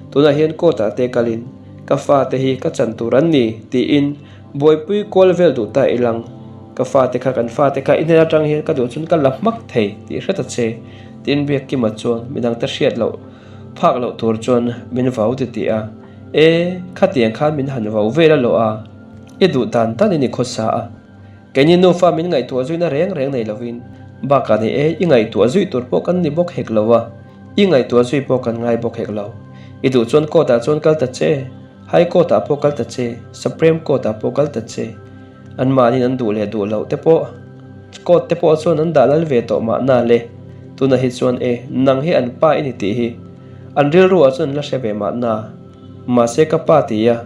Tunah hian court ah te kalin ka fate hi ka chan tur an ni tiin buaipui kual vel duh ta ilang. Ka fate kha kan fate kha i hnen atang hian ka duh chuan ka la hmak thei tih hre ta che tiin Biakkima chuan midangte hriat loh phak loh tur chuan min vau ti tih a. E, khatiang khan min han vau vel a lawh a, i duh dan danin i khawsa a. Keini nufa min ngaihtuah zuina reng reng nei lovin, bakah ni e, i ngaihtuah zui tur pawh kan ni bawk hek lo a, i ngaihtuah zui pawh kan ngai bawk hek lo. I duh chuan court ah chuan kal ta che, High Court ah pawh kal ta che, Supreme Court ah pawh kal ta che. Anmahniin an duh leh duh loh te pawh court te pawh chuan an dah lal ve tawh mahna le. Tunah hi chuan e, nang hi an pa i ni tih hi an rilru ah chuan an la hre ve mahna. Mahse ka pa ti a,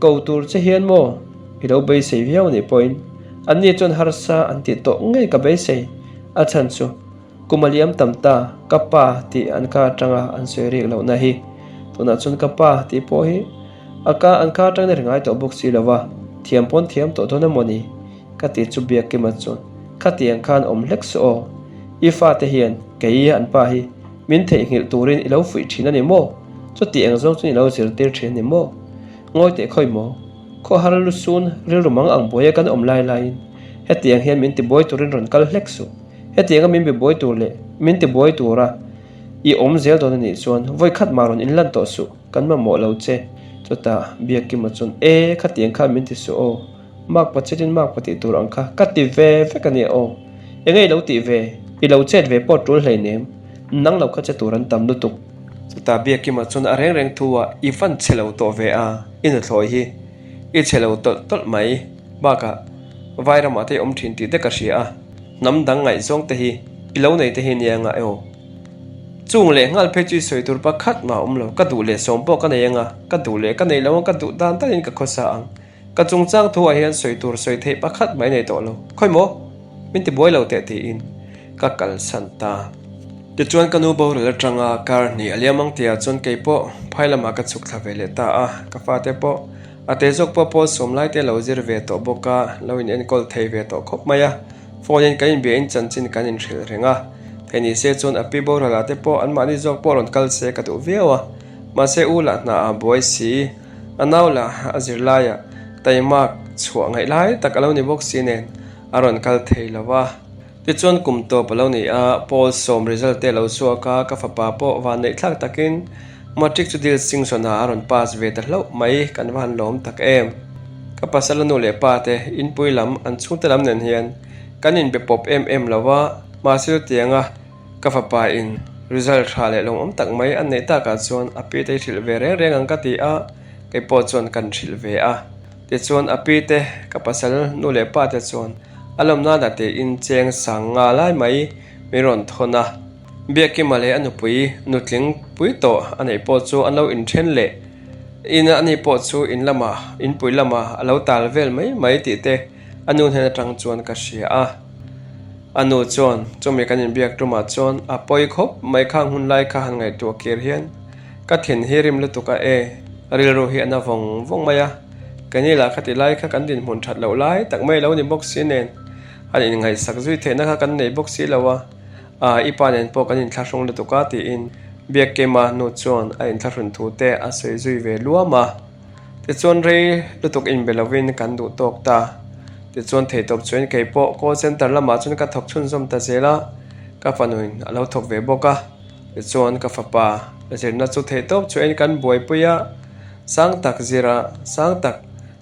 ko tur che hian maw i lo beisei viau anih pawhin anni chuan harsa an tih tawh ngei ka beisei. A chhan chu Kum a liam tam ta, ka pa tih an ka atanga an sawi rik lohna hi. Tunah chuan ka pa tih pawh hi a ka an ka atangin a ri ngai tawh bawk si lo va, thiam pawn thiam tawh dawn emaw ni? Ka ti chu Biakkima chuan, Khatiang khan awm hlek suh aw, i fate hian kei an pa hi min theihnghilh turin i lo fuih thin a ni maw? Chuti eng zawng chuan i lo zirtir thin a ni maw? Ngawi teh khawi maw? Khawhar lusun rilru mang ang buaia kan awm lai laiin hetiang hian min tibuai turin rawn kal hlek suh. Hetianga min be buai tur leh min ti buai tura i awm zel dawn anih chuan vawi khat mah rawn inlan tawh suh, kan mamawh lo che. Chutah Biakkima chuan, E, khatiang khan min ti suh aw, mak pa chetin mak pa tih tur ang kha ka ti ve vek ania aw. Enge i lo tih ve? I lo chet ve pawh tul hleinem, nang lo kha che tur an tam lutuk. Chutah Biakkima chuan a reng reng thu ah, I van che lo tawh ve a, i nuthlawi hi i che lo tawlh tawlh mai, bakah Vairamah te i awm thin tih te ka hria a. Hnam dang ngaihzawng te hi i lo nei te hi nia nga emaw? Chung leh nghal phei chu i sawi tur pakhat mah a awm lo. Ka duh leh sawm pawh ka nei anga, ka duh leh ka nei lo ang, ka duh dan danin ka khawsa ang. Ka chungchang thu ah hian sawi tur sawi theih pakhat mah i nei tawh lo. Khawi maw? Min ti buai lo teh tiin ka kalsan ta. Tichuan ka nu boral atanga kar hnih a liam ang tihah chuan kei pawh phai lamah ka chhuk thla ve leh ta a, ka fate pawh A te zawk pawh pawl sawm lai te lo zir ve tawh bawk a, lo in enkawl thei ve tawh khawp mai a. Phone in kan inbia in chanchin kan inhrilh reng a. Thei ni se chuan a pi boral ah te pawh anmahni zawk pawh rawn kal se ka duh viau a. Mahse u lah hna ah buai si, a nau lah a zir laiah taimak chhuah ngaih lai tak a lo ni bawk si nen a rawn kal thei lo va. Tichuan kum tawp a lo ni a, Paul sawm result te a lo chhuak a, ka fapa pawh van neih thlak takin Matric chu Dil Singh Sona a rawn pass ve ta hlauh mai, kan va han lawm tak em. Ka pasal a nu leh pa te inpui lam an chhungte lam nen hian kan inbe pawp em em lo a, mahse chutianga ka fapa in result tha leh lawmawm tak mai an neih takah chuan a pi te hi hrilh ve reng reng ang ka ti a, kei pawh chuan kan hrilh ve a. Tichuan a pi te ka pasal nu leh pa te chuan A lawm nana tiin cheng sang nga lai mai min rawn thawn a. Biakima leh a nupui nutling pui tawh a neih pawh chu an lo inthen leh in a ni pawh chu in lamah inpui lamah a lo tal vel mai mai tih te a nu hnen atang chuan ka hria a. A nu chuan chumi kan inbiak tumah chuan a pawi khawp mai khang hun lai kha han ngaihtuah kir hian ka thin hi rim lutuk a e, rilru hi a na vawng vawng mai a. Keini lah khati lai kha kan dinhmun that loh lai tak mai lo ni bawk si nen an inngaihsak zui theihna kha kan nei bawk si lo a, aa i pa nen pawh kan inthlahrung lutuk a tiin Biakkema nu chuan a inthlahrun thu te a sawi zui ve luam a. Tichuan rei lutuk inbe lovin kan duh tawk ta. Tichuan theihtawp chuan kei pawh call center lamah chuan ka thawk chhunzawm ta zel a, ka fanuin a lo thawk ve bawk a. Tichuan ka fapa zirna chu theihtawp chuan kan buaipui a. Sang tak zira sang tak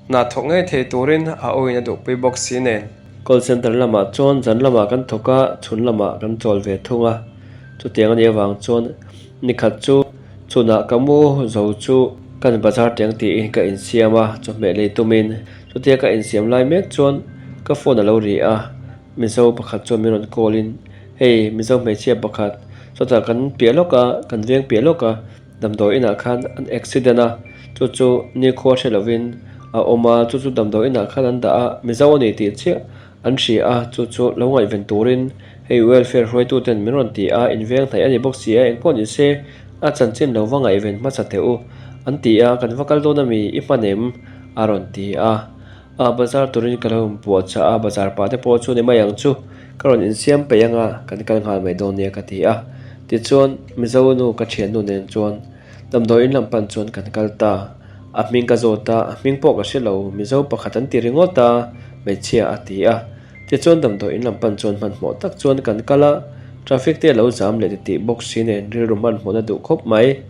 hna thawk ngei thei turin a awin a duhpui bawk si nen. Call center lamah chuan zan lamah kan thawk a, chhun lamah kan chawl ve thung a. Chutiang a nih avang chuan nikhat chu chhunah ka mu zo chu kan bazar teng tiin ka insiam a, chawhmeh lei tumin. Chutia ka insiam lai mek chuan ka phone a lo ri a, Mizo pakhat chuan min rawn call in, Hei Mizo hmeichhia pakhat, chutah kan piah lawk a, kan veng piah lawk a, damdawi inah khan an accident a, chu chu nikhua hre lovin a awm a, chu chu damdawi inah khan an dah a, Mizo a ni tih chiah an hria a, chu chu lo ngaihven turin hei welfare hruaituten min rawn ti a, inveng hnaih a ni bawk si a, engpawh ni se a chanchin lo va ngaihven hmasa teh u an ti a, kan va kal dawn a mi i hman em? a rawn ti a, a bazar turin ka lo inpuah chah a, bazar pah te pawh chu ni mai ang chu ka rawn insiam peih anga kan kal nghal mai dawn nia ka ti a, tichuan Mizo nu ka thiannu nen chuan Damdawi in lam pan chuan kan kal ta. A hming ka zawt a, a hming pawh ka hre lo, Mizo pakhat an ti ringawt a, hmeichhia a ti a. Tichuan damdawi in lam pan chuan hmanhmawh tak chuan kan kal a, traffic te a lo zam leh titih bawk si nen rilru hmanhmawhna duh khawp mai.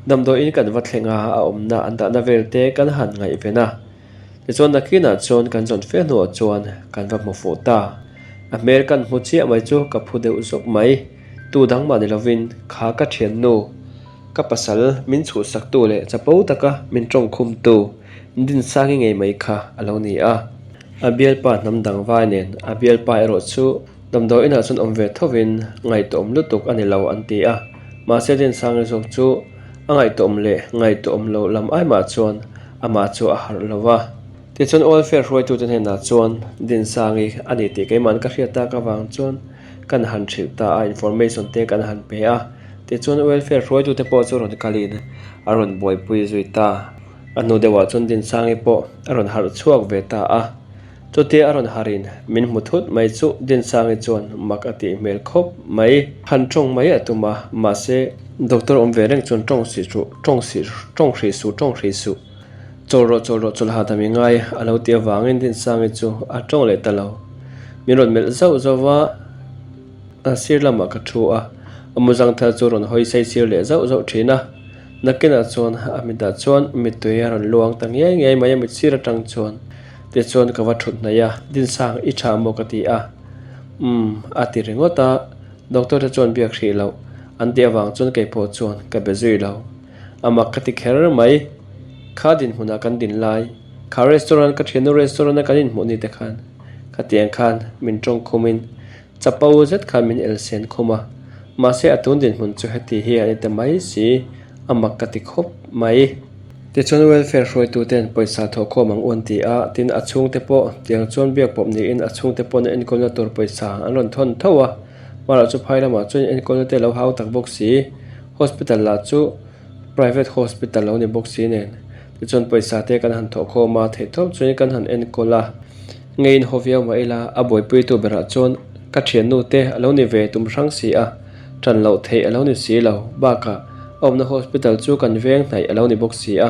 Damdawi in kan va thleng a, a awmna an dahna vel te kan han ngaihven a. Tichuan nakinah chuan kan zawn fe hnuah chuan kan va hmu fuh ta. A hmel kan hmu chiah mai chu ka phu deuh zawk mai. Tu dang mah ni lovin kha ka thiannu. Ka pasal min chhuhsaktu leh chapo taka min tawngkhumtu Dinsangi ngei mai kha a lo ni a. A bialpa hnam dang vai nen a bialpa erawh chu damdawi inah chuan awm ve thovin ngaihtuahawm lutuk a ni lo an ti a. Mahse Dinsangi zawk chu a ngaihtuahawm leh ngaihtuahawm loh lam ai mah chuan amah chu a harh lo va. Tichuan welfare hruaitute hnenah chuan Dinsangi a ni tih keimahn ka hriat tak avang chuan kan han hrilh ta a, information te kan han pe a. Tichuan welfare hruaitute pawh chu rawn kalin a rawn buaipui zui ta. A hnu deuhah chuan Dinsangi pawh a rawn harh chhuak ve ta a. Chutia a rawn harhin min hmu thut mai chu Dinsangi chuan mak a tih hmel khawp mai. Han tawng mai a tum a, mahse doctor awm ve reng chuan tawng sih suh, tawng sih, tawng hrih suh, tawng hrih suh. Chawl rawh, chawl rawh, chawlh hahdam i ngai a lo tih avangin Dinsangi chu a tawng leh ta lo. Min rawn melh zauh zauh a. A sir lamah ka thu a, a muzang thar chu rawn hawi sei sir leh zauh zauh thin a. Nakinah chuan a mitah chuan mittui a rawn luang ta ngiai ngiai mai a mit sir atang chuan. Tichuan ka va thut hnaih a, Dinsang i tha maw ka ti a. Umm a ti ringawt a, doctor te chuan biak hrih loh an tih avang chuan kei pawh chuan ka be zui lo. A mak ka ti kher mai. Kha dinhmunah kan din lai, kha restaurant ka thiannu restaurant a kan inhmuh ni te khan khatiang khan min tawngkhumin Chapo zet khan min elsen khum a, mahse a tun dinhmun chu heti hi a ni ta mai si, a mak ka ti khawp mai. Tichuan welfare hruaituten pawisa thawhkhawm ang u an ti a, tin a chhungte pawh tiang chuan biak pawp niin a chhungte pawn enkawlna tur pawisa an rawn thawn tho a, hmarah chu phai lamah chuan enkawlna te a lo hau tak bawk si, hospital lah chu private hospital lo ni bawk si nen tichuan pawisa te kan han thawhkhawm a, theihtawp chuan kan han enkawl a. Ngeiin haw viau mah ila a buaipuitu berah chuan ka thiannu te a lo ni ve tum hrang si a, tan loh theih a lo ni si lo. Bakah a awmna hospital chu kan veng hnaih a lo ni bawk si a,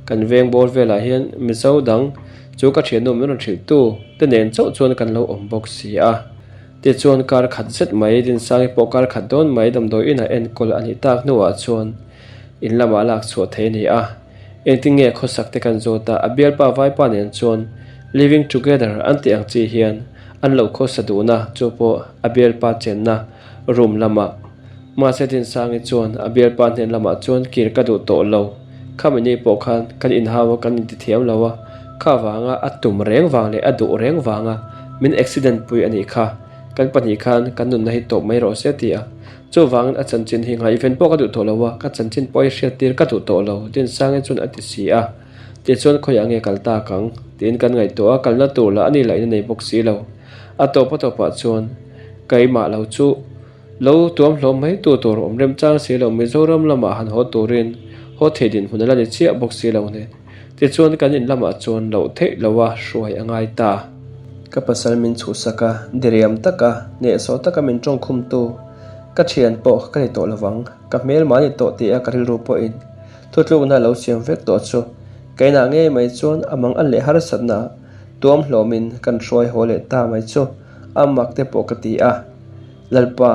kan veng bawr velah hian Mizo dang chu ka thiannu min rawn hrilhtu te nen chauh chuan kan lo awm bawk si a. Tichuan kar khat zet mai Dinsangi pawh kar khat dawn mai damdawi inah enkawl a nih tak hnuah chuan in lamah lak chhuah theih a ni a. Engtin nge khawsak te kan zawt a, a bialpa vaipa nen chuan living together an tih ang chi hian an lo khawsa duhna chu pawh a bialpa chenna room lamah. Mahse Dinsangi chuan a bialpa hnen lamah chuan kir ka duh tawh lo, khami ni pawh khan kan inhau a kan intithiam lo a, kha vanga a tum reng vang leh a duh reng vanga min accident pui a nih kha, kan pahnih khan kan nunna hi tawp mai rawh se a ti a. Chuvangin a chanchin hi ngaihven pawh ka duh tawh lo a, ka chanchin pawh hi hriattir ka duh tawh lo, Dinsangi chuan a ti si a. Tichuan khawiah nge kal tak ang? tiin kan ngaihtuah a, kalna tur lah a ni lah in a nei bawk si lo. A tawp a tawpah chuan keimah lo chu lo tuam hlawm mai tu tur awm remchang si lo, Mizoram lamah han haw turin haw thei dinhmun a la ni chiah bawk si lo nen. Tichuan kan in lamah chuan loh theih loha hruai a ngai ta. Ka pasal min chhuhsak a, diriam taka, hnehsawh taka min tawngkhumtu ka thian pawh ka ni tawh lovang, ka hmel mah ni tawh tia ka rilru pawhin thutlukna lo siam vek tawh chu keinah ngei mai chuan a mang an leh harsatna tuam hlawmin kan hruai haw leh ta mai chu a mak te pawh ka ti a. Lalpa,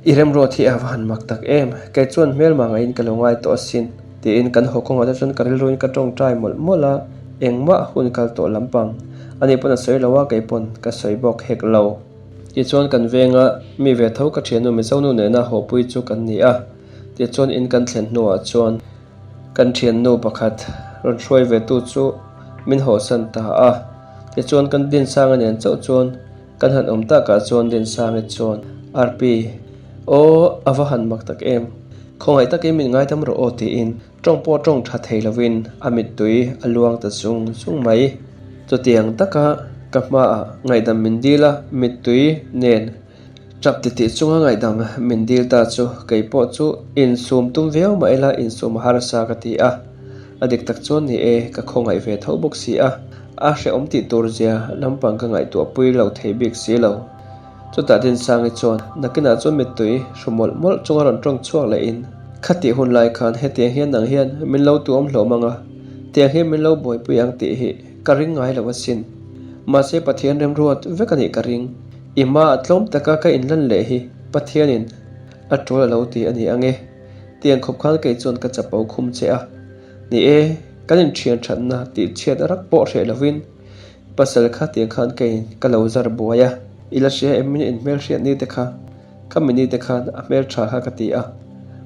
i remruat hi a va han mak tak em? Kei chuan hmelma ngaiin ka lo ngai tawh asin, tiin kan haw kawngah te chuan ka rilruin ka tawngtai mawlh mawlh a, engmah hun kal tawh lampang. Ani pawn a sawi lo a, kei pawn ka sawi bawk hek lo. Tichuan kan venga mi ve tho ka thiannu Mizonu nena hawpui chu kan ni a, tichuan in kan thlen hnuah chuan, Kan thiannu pakhat rawn hruai ve tu chu min hawhsan ta a. Tichuan kan Dinsanga nen chauh chuan kan han awm takah chuan Dinsangi chuan, Arpi, aw a va han mak tak em, khawngaih takin min ngaidam rawh aw tiin tawng pawh tawng tha thei lovin a mittui a luang ta zung zung mai. Chutiang taka ka hmaah ngaihdam min dil a, mittui nen Tap titih chunga ngaihdam min dil ta chu kei pawh chu insum tum viau mah ila insum a harsa ka ti a, a dik tak chuan ni e, ka khawngaih ve tho bawk si a, a hrehawm tih tur zia lampang ka ngaihtuah pui lo thei bik si lo. Chutah Dinsangi chuan nakinah chuan mittui hru mawlh mawlh chunga rawn tawng chhuak lehin, Khatih hun lai khan hetiang hian nang hian min lo tuam hlawm ang a, tiang hian min lo buaipui ang tih hi ka ring ngai lo asin. Mahse Pathian remruat vek a nih ka ring. I hma a tlawm taka ka inlan leh hi Pathianin a tul a lo ti a ni ang e. Tiang khawp khan kei chuan ka chapo khum che a. Ni e, kan inthian thatna tih chhiat rak pawh hreh lovin pasal kha tiang khan keiin ka lo zar buai a. I la hria em min inhmelhriat ni te kha, ka mi ni te khan a hmeltha kha ka ti a.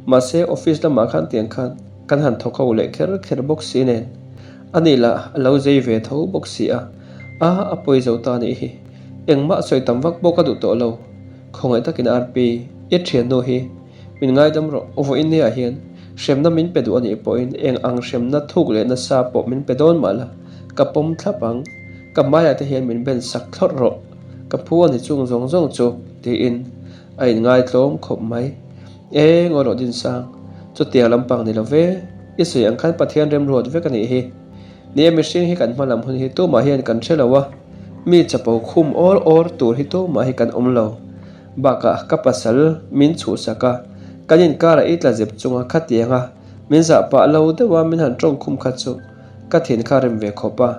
Mahse office lamah khan tiang khan kan han thawk ho leh kher kher bawk si nen ani lah a lo zei ve tho bawk si a, a a pawi zo ta nih hi. Engmah sawi tam vak pawh ka duh tawh lo. Khawngaih takin Arpi, i thiannu hi min ngaidam rawh. Vawiin nia hian hremna min pe duh a nih pawhin eng ang hremna thuk leh nasa pawh min pe dawn mah la, ka pawm thlap ang. Ka hmaiah te hian min ben sak thlawrh rawh. Ka phu a ni chung zawng zawng chu, tiin a inngaitlawm khawp mai. E, ngawi rawh Dinsang, chutiang lampang ni lo ve. I sawi ang khan Pathian remruat vek a nih hi. Ni e, mihring hi kan hma lam hun hi tumah hian kan hre lo a, mi chapo khum awr awr tur hi tumah hi kan awm lo. Bakah ka pasal min chhuhsak a, kan inkarah i tla zep chunga khatiang a, min zah pah lo deuh a min han tawng khum kha chu ka thin kha rem ve khawp a.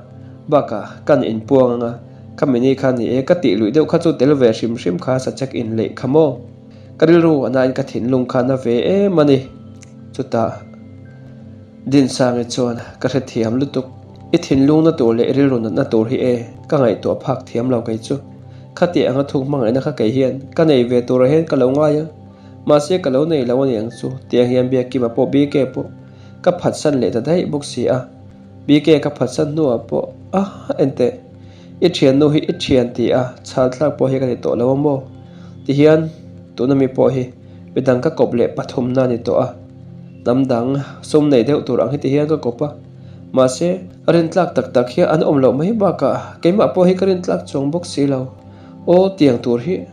Bakah kan inpuang anga, ka mini kha ni e ka tih luih deuh kha chu tel ve hrim hrim kha sachek inleih kha maw? Ka rilru a nain ka thinlung kha na ve em a ni. Chutah. Dinsangi chuan, Ka hrethiam lutuk. I thinlungna tur leh i rilru natna tur hi e, ka ngaihtuah phak thiam lo kei chu. Khati anga thuk hmangaihna kha kei hian ka nei ve turah hian ka lo ngai a, mahse ka lo nei lo a ni ang chu, tiang hian Biakkima pawh BK pawh ka phatsan leh ta daih bawk si a. BK ka phatsan hnuah pawh a enteh, i thiannu hi i thian ti a, chhal thlak pawh hi ka ni tawh lo a maw? Tihian tuna mi pawh hi midang ka kawp leh pathumna a ni tawh a. Hnam dang sum nei deuh tur ang hi ti hian ka kawp a, mahse rintlak tak tak hi an awm loh mai bakah keimah pawh hi ka rintlak chuang bawk si lo. Aw tiang tur hi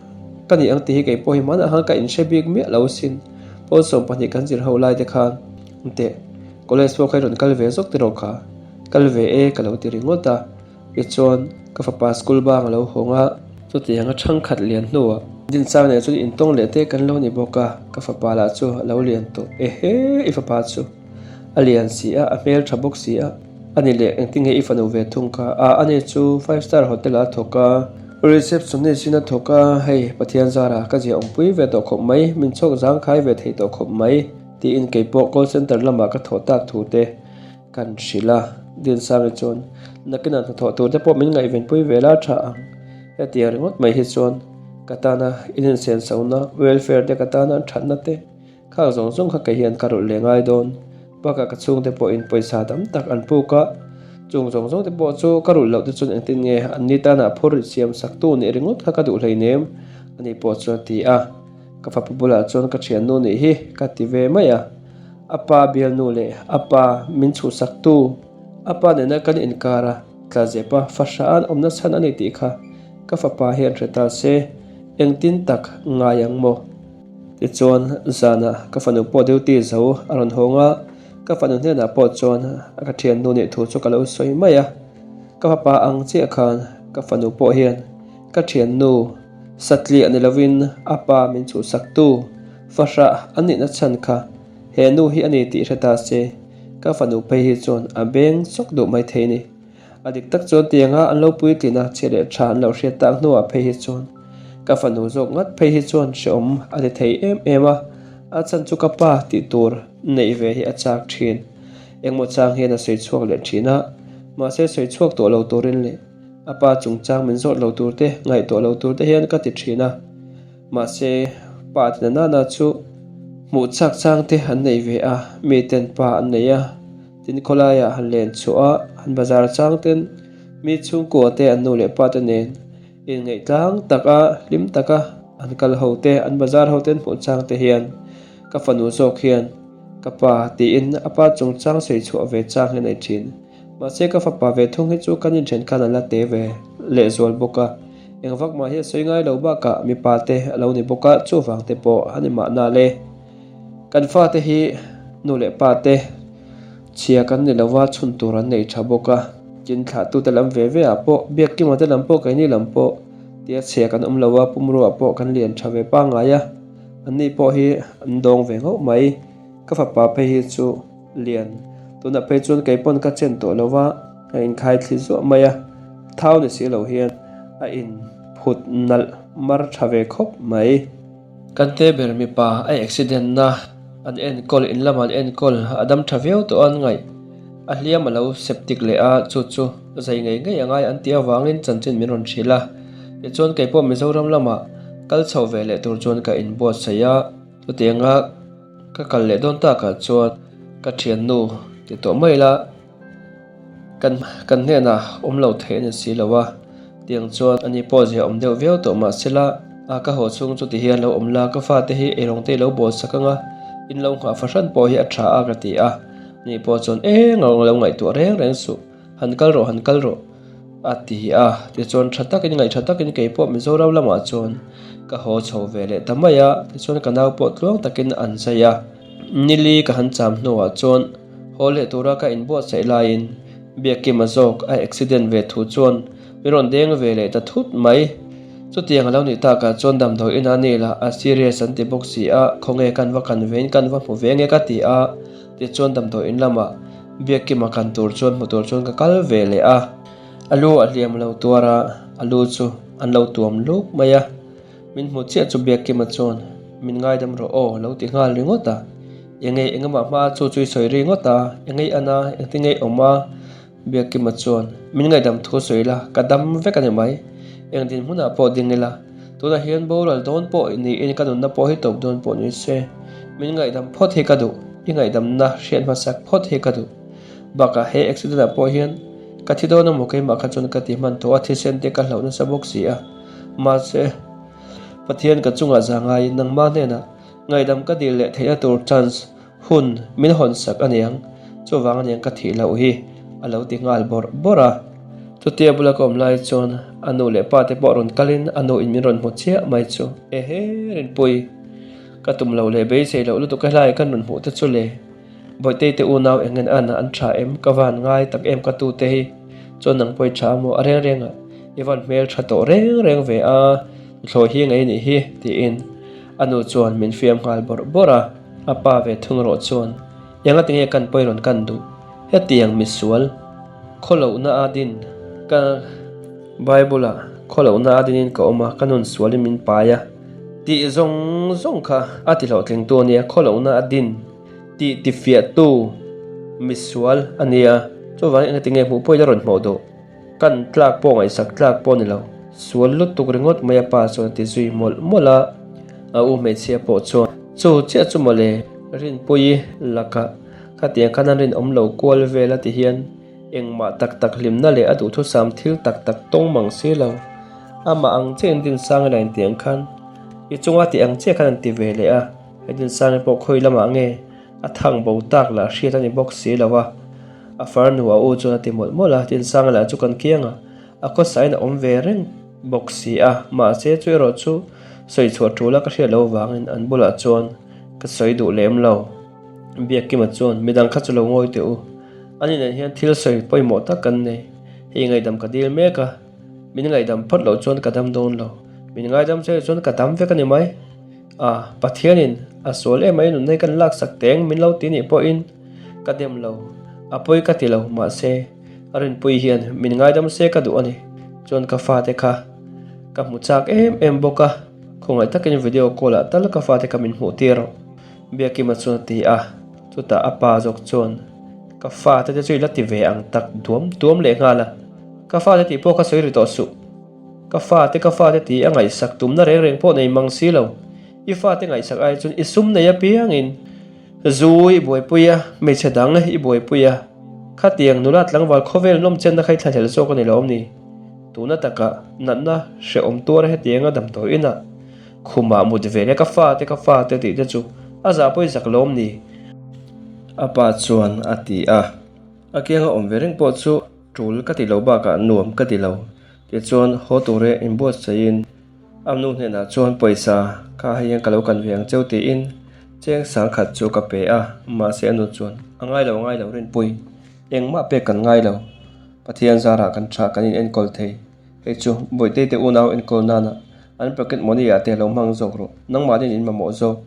ka ni ang tih hi kei pawh hi hmanah khan ka inhre bik miah lo asin. Pawl 12 kan zir ho lai te khan teh college pawh kha i rawn kal ve zawk tiraw kha? Kal ve e ka lo ti ringawt a. Tichuan, ka fapa school bang a lo hawng a. Chutiang a thangkhat lian hnuah Dinsang nen chuan intawng leh te kan lo ni bawk a, ka fapa lah chu a lo lian tawh. Ehe, i fapa chu a lian si a, a hmel tha bawk si a. Ani leh engtin nge i fanu ve thung kha? A, ani chu five star hotel ah a thawk a, receptionist in a thawk a, hei Pathian zara ka zia awmpui ve tawh khawp mai, min chhawk zangkhai ve thei tawh khawp mai, tiin keipawh call center lamah ka thawh tak thu te Kan hrilh a, Dinsangi chuan nakinah hnathawh tur te pawh min ngaihvenpui ve la tha ang. Hetiang ringawt mai hi chuan ka tana in insensohna, welfare te ka tana an thatna te khak zawng zawng kha kei hian ka rulh leh ngai dawn. Bakah ka chhungte pawhin pawisa tam tak an puk a, chung zawng zawng te pawh chu ka rulh loh te chuan engtin nge an ni tana phur rit siam sak tu nih ringawt kha ka duh hleinem ani pawh chuan a ti a. Ka fapa bulah chuan ka thiannu nih hi ka ti ve mai a. A pa bialnu leh a pa min chhuhsaktu, a pa nena kan inkar a tla zep a, fahra an awmna chhan a ni tih kha ka fapa hian hre ta se, engtin tak ngai ang maw? Tichuan, zanah ka fanu pawh duty zo a rawn hawng a, ka fanu hnenah pawh chuan ka thiannu nih thu chu ka lo sawi mai a. Ka fapa ang chiah khan ka fanu pawh hian ka thiannu satliah ni lovin a pa min chhuhsaktu, Fahrah a nihna chhan kha he nu hi a ni tih hre ta se, ka fanu phei hi chuan a beng chawk duh mai thei ni. A dik tak chuan tianga an lo puitlin a, chhe leh tha an lo hriat tak hnuah phei hi chuan ka fanu zawk ngat phei hi chuan hrehawm a ti thei em em a, a chhan chu ka pa tih tur neih ve hi a chak thin. Engmaw chang hian a sawi chhuak leh thin a, mahse sawi chhuak tawh lo turin leh a pa chungchang min zawt lo tur te, ngaihtuah lo tur te hian ka ti thin a. Mahse, pa tina nana chu hmuh chak chang te an nei ve a, mi ten pa an nei a. Tin khawlaiah han len chhuah a, han bazar chang ten mi chhungkua te an nu leh pa te nen inngaih tlang taka hlim taka an kal ho te an bazar ho ten hmuh chang te hian ka fanu zawk hian ka pa tiin a pa chungchang sawi chhuah ve chang hi a nei thin. Mahse ka fapa ve thung hi chu kan inthen khan a la te ve lehzual bawk a, eng vak mah hi a sawi ngai lo bakah mipa te a lo ni bawk a, chuvang te pawh a ni mahna le. Kan fate hi nu leh pa te chhia kan ni lova chhun tur an nei tha bawk a, tin thlahtute lam ve ve ah pawh Biakkima te lam pawh keini lam pawh tia chhia kan awm lo a, pumruah pawh kan lian tha ve pangngai a, anni pawh hi an dawng ve ngauh mai. Ka fapa phei hi chu lian tunah phei chuan kei pawn ka chen tawh lo va, a inkhai thli zuah mai a, thau ni si lo hian a inphut nalh mar tha ve khawp mai. Kan te ber mipa a accident na an enkawl in lamah an enkawl a dam tha viau tawh a an ngaih a hliam a lo septic leh a chu chu zai ngei ngei a ngai an tih avangin chanchin min rawn hrilh a tichuan kei pawh Mizoram lamah kal chho ve leh tur chuan ka inbuatsaih a chutianga ka kal leh dawn takah chuan ka thiannu ti tawh mai ila. Kan kan hnenah awm lo theih a ni si lo a, tiang chuan ani pawh zia awm deuh viau tawh mah sela a ka haw chhung chu ti hian lo awm la, ka fate hi eirawng te i lo bawl sak ang a, in lo nghah fahran pawh hi a tha a ka ti a, ani pawh chuan eng rawng lo ngaihtuah reng reng suh, han kal rawh han kal rawh a ti a, tichuan tha takin ngaih tha takin kei pawh Mizoram lamah chuan ka haw chho ve leh ta mai a, tichuan ka nau pawh tluang takin an zai a. Nili ka han cham hnuah chuan haw leh tura ka inbuatsaih laiin Biakkima zawk a accident ve thu chuan min rawn deng ve leh ta thut mai. Chutiang a lo nih takah chuan damdawi inah ni lah a serious an ti bawk si a, khawnge kan va kan vein kan va hmu ve nge ka ti a, tichuan damdawi in lamah Biakkima kan tur chuan hmu tur chuan ka kal ve leh a. A lu a hliam lo tuar a, a lu chu an lo tuam luk mai a. Min hmu chiah chu Biakkima chuan, Min ngaidam rawh aw, lo ti nghal ringawt a. Engei engamah hma chu chu i sawi ringawt a, engei ana, engtin ngei awm a? Biakkima chuan, Min ngaidam thu sawi la, ka dam vek a ni mai. Eng dinhmunah pawh ding ila, tunah hian boral dawn pawh niin ka nunna pawh hi tawp dawn pawh ni se, min ngaihdam phawt hi ka duh, i ngaihdamna hriat hmasak phawt hi ka duh. Bakah he accident ah pawh hian ka thi dawn emaw keimah kha chuan ka ti hman tawh a, thisen te ka hlauh nasa bawk si a. Mahse, Pathian ka chungah za ngaiin nangmah hnenah ngaihdam ka dil leh theihna tur chance, hun, min hawn sak a niang, chuvang a niang ka thih loh hi, a lo ti nghal bawrh bawrh a. Chutia bula ka awm lai chuan a nu leh pa te pawh rawn kalin a nu in min rawn hmu chiah mai chu, Ehe Rinpui, ka tum loh leh beisei loh lutuk helai kan rawn hmuh te chu le. Bawihtei te unau eng en an an tha em? Ka van ngai tak em ka tu te hi chuan nang pawh i tha maw? A reng reng ah i van hmel tha tawh reng reng ve a, nuthlawi hi ngei nih hi tiin a nu chuan min fiam nghal bawrh bawrh a, a pa ve thung erawh chuan eng ati nge kan pawi rawn kan duh? Hetiang misual khawlohna a din ka Bible ah khawlohna a dinin ka awm a, ka nun sualin min pai a tih zawng zawng kha a ti hlawhtlingtu a nia, khawlohna a din. Tih tifiahtu misual a nia, chuvangin engati nge hmuh pawhin a rawn hmuh duh? Kan tlak pawh ngaihsak tlak pawh a ni lo. Sual lutuk ringawt mai a pa chuan a ti zui mawlh mawlh a, a u hmeichhia pawh chuan, Chu chiah chu mawle, Rinpuii lakah khatiang khan an rinawm lo kual vel a ti hian engmah tak tak hlimna leh a duhthusam thil tak tak tawng mang si lo. Amah ang chiahin Dinsanga la intiang khan i chunga tih ang chiah khan an ti ve leh a. Hetinsanga pawh khawi lamah nge a thang bo tak lah hriat a ni bawk si lo a, a farnu a u chuan a ti mawlh mawlh a, Hetinsanga lah chu kan kiang a, a khawsain a awm ve reng bawk si a, mahse chu erawh chu sawi chhuah tul a ka hriat loh avangin an bulah chuan ka sawi duh lem lo. Biakkima chuan midang kha chu lo ngawi teh u, ani nen hian thil sawi pawimawh tak kan nei, hei ngaihdam ka dil mek a, min ngaihdam phawt loh chuan ka dam dawn lo, min ngaidam che chuan ka dam vek a ni mai. A, Pathianin a sual em mai nunna hi kan laksak teng min lo ti nih pawhin ka dem lo, a pawi ka ti lo, mahse a rinpui hian min ngaidam se ka duh a ni. Chuan ka fate kha ka hmu chak em em bawk a, khawngaih takin video call ah tal ka fate kha min hmuh tir rawh Biakima chuan a ti a, chutah a pa zawk chuan ka fate te chu i la ti ve ang tak duam duam leh nghal a, ka fate tih pawh kha sawi ri tawh suh. Ka fate ka fate tih a ngaihsak tumna reng reng pawh nei mang si lo. I fate ngaihsak ai chuan i sum nei apiangin zu i buaipui a, hmeichhe dang i buaipui a. Khatiang nula tlangval khawvel nawm chenna kha i thlahlel zawk a ni lo awm ni? Tuna takah natna hrehawm tuara hetianga damdawi inah khumah mut ve leh ka fate ka fate tih te chu a zah pawi zak lo awm ni? A pa chuan a ti a. A kianga awm ve reng pawh chu tul ka ti lo bakah nuam ka ti lo. Tichuan haw ture inbuatsaih in a nu hnenah chuan pawisa kha hei hian ka lo kan ve ang cheu tiin cheng sangkhat chu ka pe a, mahse a nu chuan a ngai lo a ngai lo Rinpui, engmah pek kan ngai lo, Pathian zarah kan tha kan in enkawl thei, hei chu Bawihtei te unau enkawl nana an pocket money ah te lo hmang zawk rawh, nangmahni in mamawh zawk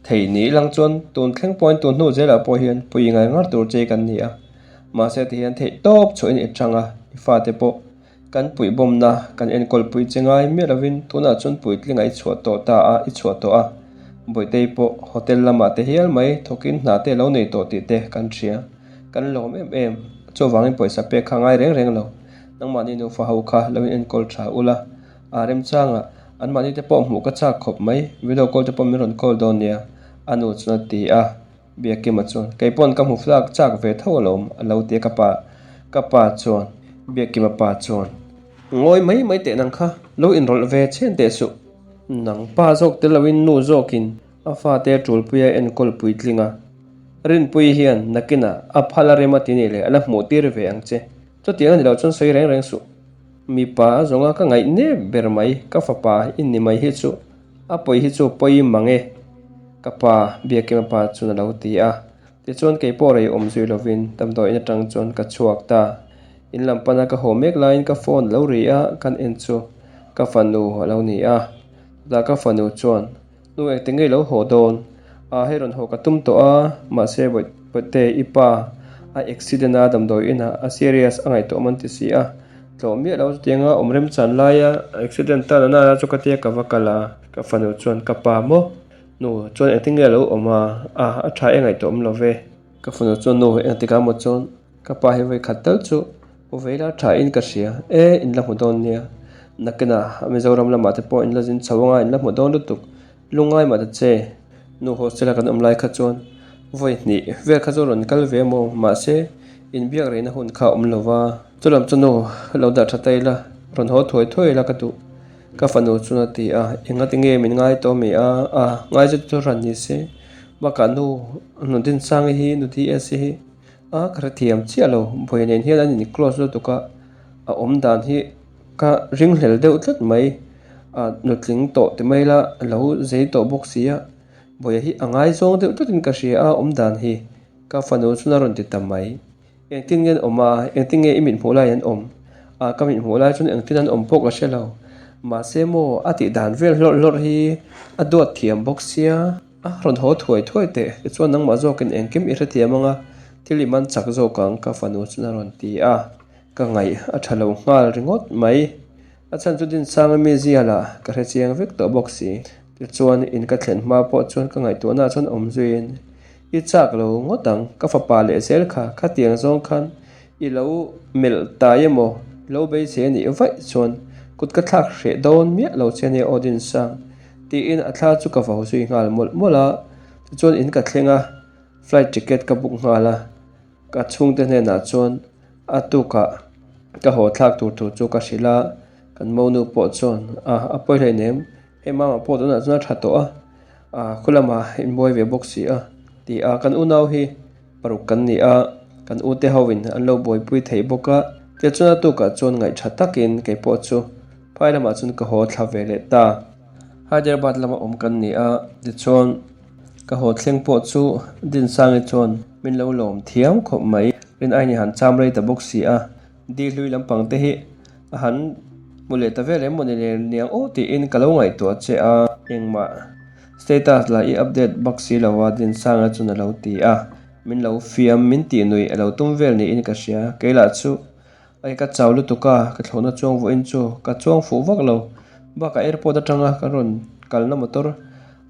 thei ni ilang chuan tun thleng pawhin tun hnu zelah pawh hian pui ngai ngar tur che kan ni a, mahse tihian theih tawp chhuahin i chang a, i fate pawh Kan puihbawmna kan enkawlpui che ngai miah lovin tunah chuan puitlinga i chhuah tawh ta a, i chhuah tawh a. Bawihtei pawh hotel lamah te hial mai thawkin hna te lo nei tawh tih te kan hria. Kan lawm em em. Chuvangin pawisa pek kha ngai reng reng lo. Nangmahni nufa ho kha lo in enkawl tha ula. A remchangah anmahni te pawh hmuh ka chak khawp mai. Video call te pawh min rawn call dawn nia, a nu chuan a ti a. Biakima chuan, Kei pawn ka hmu flak chak ve tho alawm, a lo ti a ka pa, ka pa chuan, Biakima pa chuan, Ngawi mai mai teh nang kha, lo inrawlh ve chhen teh suh. Nang pa zawk tel loin nu zawkin a fate a tulpuia enkawl puitling a, Rinpuii hian nakinah a phal a rem a ti nih leh a la hmuh tir ve ang che. Chutiang a ni loh chuan sawi reng reng suh. Mipa a zawnga ka ngaih nep ber mai, ka fapa i ni mai hi chu A pawi hi chu pawi mang e, ka pa Biakima pa chuan a lo ti a. Tichuan kei pawh rei awm zui lovin damdawiin atang chuan ka chhuak ta. In lam pana ka haw mek laiin ka phone a lo ri a, kan en chu ka fanu a lo ni a. Chutah ka fanu chuan, Nu engti nge i lo haw dawn? A hei rawn haw ka tum tawh a, mahse Bawihte i pa a accident a damdawiin ah a serious a ngaihtuah awm an ti si a. Tlawh miah lo chutianga awm remchan laia accident tan a nana chu ka tia ka va kal a, ka fanu chuan ka pa maw? Nu chuan engtin nge a lo awm a, a a tha e ngaihtuah awm lo ve. Ka fanu chuan nu engtikah maw chuan ka pa hi vawi khat tal chu u vei la tha in ka hria e in la hmu dawn nia, nakinah Mizoram lamah te pawh in la zin chho anga in la hmu dawn lutuk Lungngai mah ta che, nu hostel a kan awm lai kha chuan vawi hnih vel kha chu rawn kal ve maw? Mahse, inbiak reina hun kha a awm lo va. Chulam chu nu lo dah tha ta ila, rawn haw thuai thuai ila ka duh. Ka fanu chuan a ti a, engati nge min ngai tawh mi a? A, ngai zet chu hran ni se. Bakah nu nu Dinsangi hi, nu DS hi a ka hrethiam chiah lo. Vawi nen hian an in close lutuk a, a awm dan hi Ka ringhlel deuh tlat mai, a nutling tawh ti mai la a lo zei tawh bawk si a, Bawiha hi a ngaizawng deuh tlatin ka hria a awm dan hi, ka fanu chuan a rawn ti ta mai. Engtin nge an awm a, engtin nge i mithmuh laiin an awm? A, ka mithmuh lai chuan engtin an awm pawh ka hre lo, mahse maw a tih dan vel hlawrh hlawrh hi a duat thiam bawk sia, a rawn haw thuai thuai teh, tichuan nangmah zawkin engkim i hrethiam anga thil i man chak zawk ang ka fanu chuan a rawn ti a. Ka ngaih a tha lo nghal ringawt mai. A chhan chu Dinsanga mi zialah ka hre chiang vek tawh bawk si. Tichuan in ka thlen hma pawh chuan ka ngaihtuahna chuan awm zuiin, I chak lo ngawt ang, ka fapa leh zel kha khatiang zawng khan i lo melh tai emaw, i lo beisei a nih vaih chuan kut ka thlak hreh dawn miah lo che ania aw Dinsang, tiin a thla chu ka vau zui nghal mawlh mawlh a. Tichuan in ka thleng a, flight ticket ka book nghal a. Ka chhungte hnenah chuan a tukah ka haw thlak tur thu chu ka hrilh a, kan monu pawh chuan a a pawi hlei nem, hei mama pawh tunah chuan a tha tawh a, a khu lamah inbuai ve bawk si a ti a, kan unau hi paruk kan ni a, kan ute ho in an lo buaipui thei bawk a, tichuan a tukah chuan ngaih tha takin kei pawh chu phai lamah chuan ka haw thla ve leh ta. Hyderabad lama awm kan ni a, tichuan. Ka haw thleng pawh chu Dinsangi chuan min lo lawm thiam khawp mai. Rin aini han cham rei ta bawk si a, di hlui lampang te hi a han hmu leh ta vel em maw ni le niang aw tiin ka lo ngaihtuah che a. Engmah status lah i update bawk si lo a Dinsanga chuan a lo ti a, min lo fiam min tih nuih a lo tum vel niin ka hria. Kei lah chu Ai ka chau lutuk a, ka thlawhna chuang vawiin chu ka chuang fuh vak lo. Bakah airport atanga ka rawn kalna motor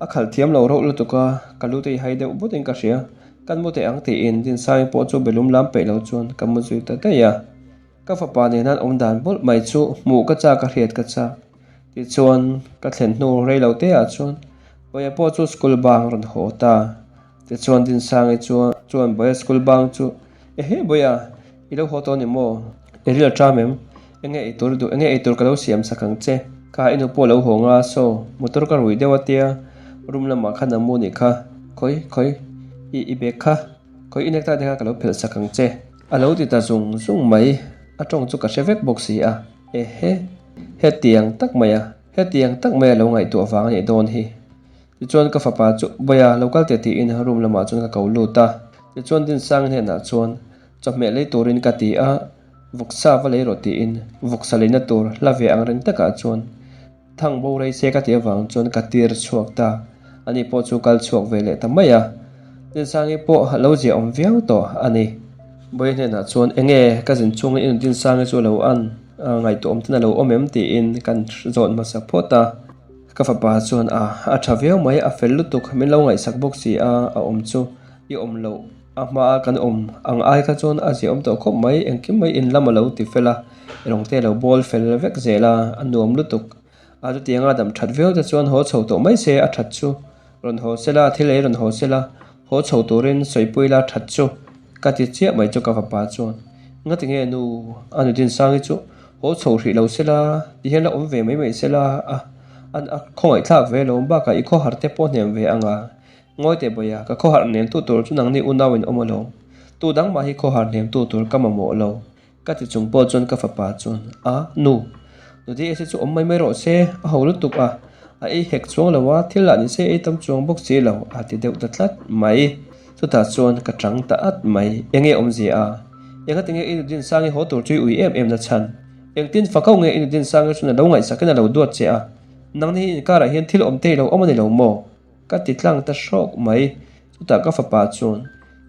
a khalh thiam lo reuh lutuk a, ka lu te i hai deuh butin ka hria. Kan mu teh ang tiin Dinsangi pawh chu belum lam peih lo chuan ka mu zui ta daih a. Ka fapa nen an awm dan mawlh mai chu hmuh ka chak a hriat ka chak. Tichuan ka thlen hnu rei lo te ah chuan Bawiha pawh chu school bang rawn haw ta. Tichuan Dinsangi chuan Bawiha school bang chu. Ehe Bawiha, i lo haw tawh a ni maw? I ril a ṭam em? Enge ei tur i duh? Enge ei tur ka lo siam sak ang che? Kha i nu pawh a lo haw nga saw, motor ka rui deuh a tia, room lamah khan a mu nih kha. Khawi, khawi, i i bag kha, khawi i necktie te kha ka lo phelh sak ang che. A lo ti ta zung zung mai, a ṭawng chu ka hre vek bawk si a. Ehe, hetiang tak mai a, hetiang tak mai a lo ngaihtuah vang a nih dawn hi. Tichuan ka fapa chu Bawiha lo kal teh tiin room lamah chuan ka ko lut a. Tichuan Dinsang hnenah chuan chawhmeh lei turin ka ti a, vawksa va lei rawh tiin vawksa leina tur hla ve ang reng takah chuan thang bo rei se ka tih avang chuan ka tir chhuak ta. Ani pawh chu kal chhuak ve leh ta mai a. Dinsangi pawh a lo ziah awm viau tawh a ni. Bawiha hnenah chuan enge ka zin chungin i nu Dinsangi chu a lo an ngaihtuah awm ten a lo awm em tiin kan zawt hmasa phawt a. Ka fapa chuan a, a tha viau mai, a fel lutuk, min lo ngaihsak bawk si a, a awm chu i awm loh, a hma a kan awm ang ai kha chuan a ziahawm tawh khawp mai, engkim mai in lam a lo ti fel a, rawng te a lo bawl fel vek zel a, a nuam lutuk. A chutianga dam that viau te chuan haw chho tawh mai se a that chu, rawn haw se la, thil ei rawn haw se la, haw chho turin sawipui la that chu ka ti chiah mai chu ka fapa chuan ngati nge nu a nu Dinsangi chu haw chho hrih lo se la ti hian la awm ve mai mai se la a an a khawngaihthlak ve lo bakah i khawhar te pawh hnem ve anga ngawi teh bawiha ka khawhar hnem tu tur chu nangni unau in awm alawm tu dang mah hi khawhar hnem tu tur ka mamawh lo. Ka ti chung pawh chuan ka fapa chuan, A, nu, Nudi ese chu awm mai mai rawh se, a ho lutuk a, a ei hek chuang lo a, thil lah ni se ei tam chuang bawk si lo, a ti deuh ta tlat mai. Chutah chuan ka chang ta at mai, Enge awmzia a? Engati nge i Nudin Sangi haw tur chu i ui em em na chhan? Engtin fakau nge i Nudin Sangi chuan a lo ngaihsakin a lo duat che a? Nangni hi inkarah hian thil awm thei lo awm a ni lo maw? Ka ti tlang ta hrawk mai. Chutah ka fapa chuan,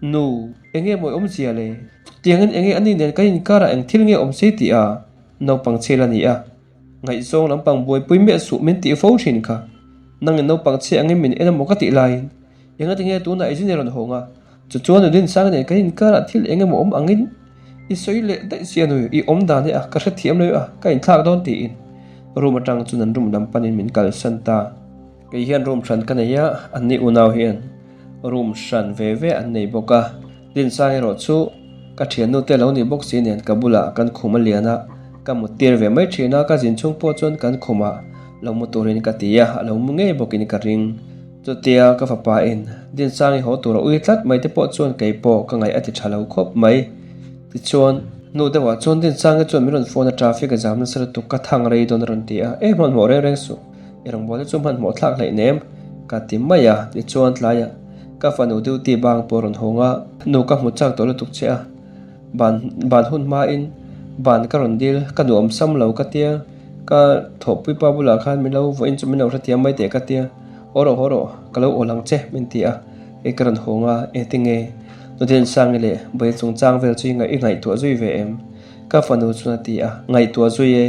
Nu, enge mawi awmzia le? Chutiangin enge ani nen kan inkarah eng thil nge awm sei tih a? Naupang chhel a ni a. Ngaihzawng lampang buaipui miah suh min tih fo thin kha. Nangin naupang chhe angin min en a maw ka tih laiin, engati nge tunah i zin i rawn hawng a? Chu chuan nu Dinsanga nen kan inkarah thil eng emaw awm angin i sawi leh daih si a nu, i awm dan hi a, ka hrethiam lo a, ka inthlak dawn tiin room atang chuan an room lam panin min kalsan ta. Kei hian room hran ka nei a, anni unau hian room hran ve ve an nei bawk a. Dinsang erawh chu ka thiannu te lo nih bawk si nen ka bulah kan khum a lian a, ka mut tir ve mai thin a, ka zin chhung pawh chuan kan khumah lo mu turin ka ti a, a lo mu ngei bawkin ka ring. Chutia ka fapa in Dinsang i haw tur a ui tlat mai te pawh chuan kei pawh ka ngaih a ti tha lo khawp mai. Tichuan, hnu deuhah chuan Dinsangi chuan min rawn phone a traffic a zam nasa lutuk ka thang rei dawn a rawn ti a, e hmanhmawh reng reng suh. I rawngbawlna chu hmanhmawh thlak hleih nem ka ti mai a, tichuan tlaiah ka fanu duty bang pawh a rawn hawng a, nu ka hmu chak tawh lutuk che a, ban ban hun hmain ban ka rawn dil, ka nuam sam lo ka tia, ka thawhpui pa bulah khan min lo vawiin chu min lo hrethiam mai teh ka tia, haw rawh haw rawh ka lo awl ang che min ti a, hei ka rawn hawng a, engtinge Nudinsangi leh Bawihi chungchang vel chu i ngaihtuah zui ve em? Ka fanu chuan a ti a, ngaihtuah zui e,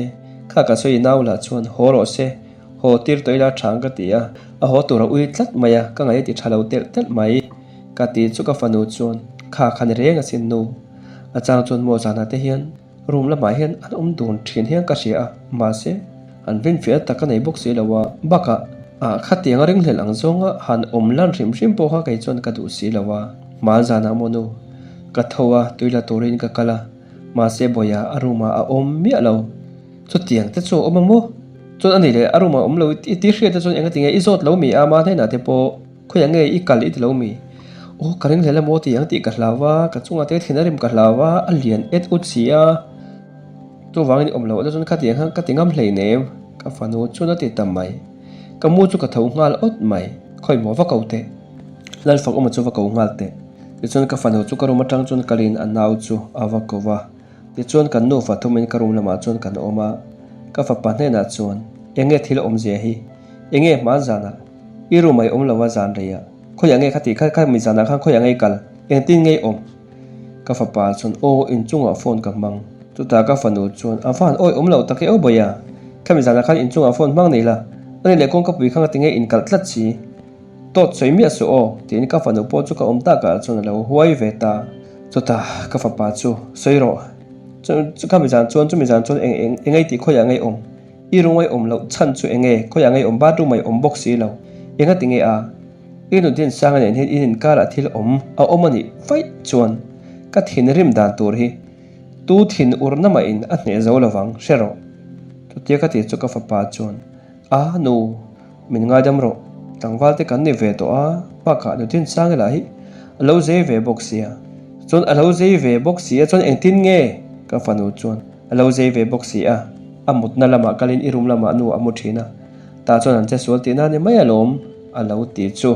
kha ka sawi nau lah chuan haw rawh se, haw tir tawh ila thang ka ti a, a haw tur a ui tlat mai a, ka ngaih a ti tha lo telh telh mai. Ka ti chu ka fanu chuan kha kha ni reng asin nu, a chang chuan maw zanah te hian room lamah hian an awm dun thin hian ka hria a, mahse an rinfiah tak ka nei bawk si lo a, bakah ah khatiang a ringhlel ang zawnga han awm lan hrim hrim pawh kha kei chuan ka duh si lo a, hma zanah maw nu, ka tho a, tui la turin ka kal a. Mahse Bawiha a room ah a awm miah lo. Chutiang te chu a awm a maw? Chuan a ni leh a room ah a awm lo i ti hriat te chuan enga tinge i zawt lo mi a ama hnenah te pawh khawiah nge i kal i ti lo mi? Aw ka ring hlel emaw ti ang tih ka hlau a, ka chungah te thin a rim ka hlau a, a lian et ut si a. Chuvangin i awm loh te chuan khatiang khan ka ti ngam hleinem ka fanu chuan a ti ta mai. Ka mu chu ka tho nghal awt mai, khawi maw va ko teh. Lalfak awma chu va ko nghal teh. Tichuan ka fanu chu ka room atang chuan kalin a nau chu a va ko va. Tichuan kan nufa thumin ka room lamah chuan kan awm a. Ka fapa hnenah chuan, Enge thil awmzia hi? Enge hma zanah? I room ah i awm lo a zan rei ah. Khawiah nge kha tih kha kha mi zanah khan khawiah nge i kal? Engtin nge i awm? Ka fapa chuan, Aw, inchungah phone ka hmang. Chutah ka fanu chuan, A van awi awm lo tak e aw Bawiha. Khami zanah khan inchungah phone hmang nei la. Ani leh kawngkapui kha ngati nge inkalh tlat si? Tawt sawi miah suh aw, tiin ka fanu pawh chu ka awm takah chuan a lo huai ve ta. Chutah ka fapa chu, Sawi rawh. Chu khami zan chuan chumi zan chuan eng eng engei tih khawiah ngei awm? I rungai awm loh chhan chu eng nge? Khawiah ngei awm bathroom ah i awm bawk si lo. Engati nge a? I nu Dinsanga nen hian in inkarah thil awm a awm a nih vaih chuan. Ka thinrim dan tur hi tu thin urna mahin a hneh zo lovang, hre rawh. Chutia ka tih chu ka fapa chuan, A nu, min ngaidam rawh, tlangval te kan ni ve tawh a, bakah nu Dinsangi lah hi a lo zei ve bawk sia. Chuan a lo zei ve bawk sia chuan engtin nge? Ka fanu chuan a lo zei ve bawk si a, a mutna lamah kalin i room lamah nu a mu thin a, tah chuan an che sual tihna a ni mai alawm, a lo ti chu.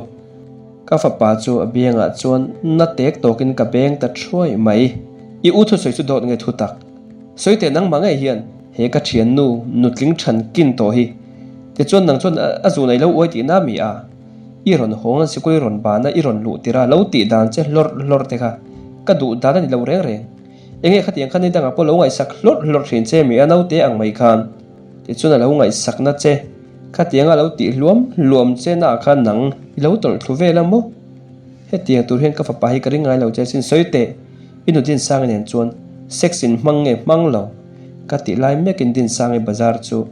Ka fapa chu a biangah chuan na tek tawkin ka beng ta thuai mai. I u thusawi chu dawt nge thu tak? Sawi teh nangmah ngei hian he ka thiannu nutling than kin tawh hi. Tichuan nang chuan a zun a i lo uai tihna mi a? I rawn hawng a sikul i rawn ban a i rawn luh tir a lo tih dan che hlawrh hlawrh te kha ka duh dan a ni lo reng reng. Enge khatiang khan ni dangah pawh lo ngaihsak hlawrh hlawrh thin che mi a naute ang mai khan. Tichuan a lo ngaihsakna che, khatiang a lo tih hluam hluam che naah khan nang i lo tawlh thlu vel a maw? Hetiang tur hian ka fapa hi ka ring ngai lo che asin sawi teh, i nu Dinsangi nen chuan sex in hmang nge hmang lo? Ka tih lai mekin Dinsangi bazar chu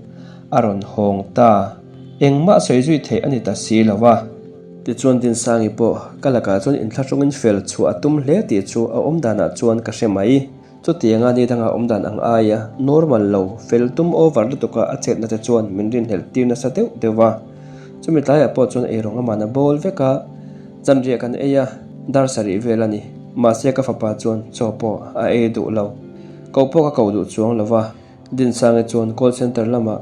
a rawn hawng ta, engmah sawi zui theih a ni ta si lo a. Tichuan Dinsangi pawh ka lakah chuan inthlahrungin fel chhuah a tum hle tih chu a awm danah chuan ka hre mai. Chutianga ni danga awm dan ang aia normal lo, fel tum over lutuka a chetna te chuan min rinhlelh tir nasa deuh deuh va. Chumi tlaiah pawh chuan eirawng a man a bawl vek a, zanriah kan ei a, dar sarih vel a ni. Mahse ka fapa chuan chaw pawh a ei duh lo. Koh pawh ka koh duh chuang lo va. Dinsangi chuan call centre lamah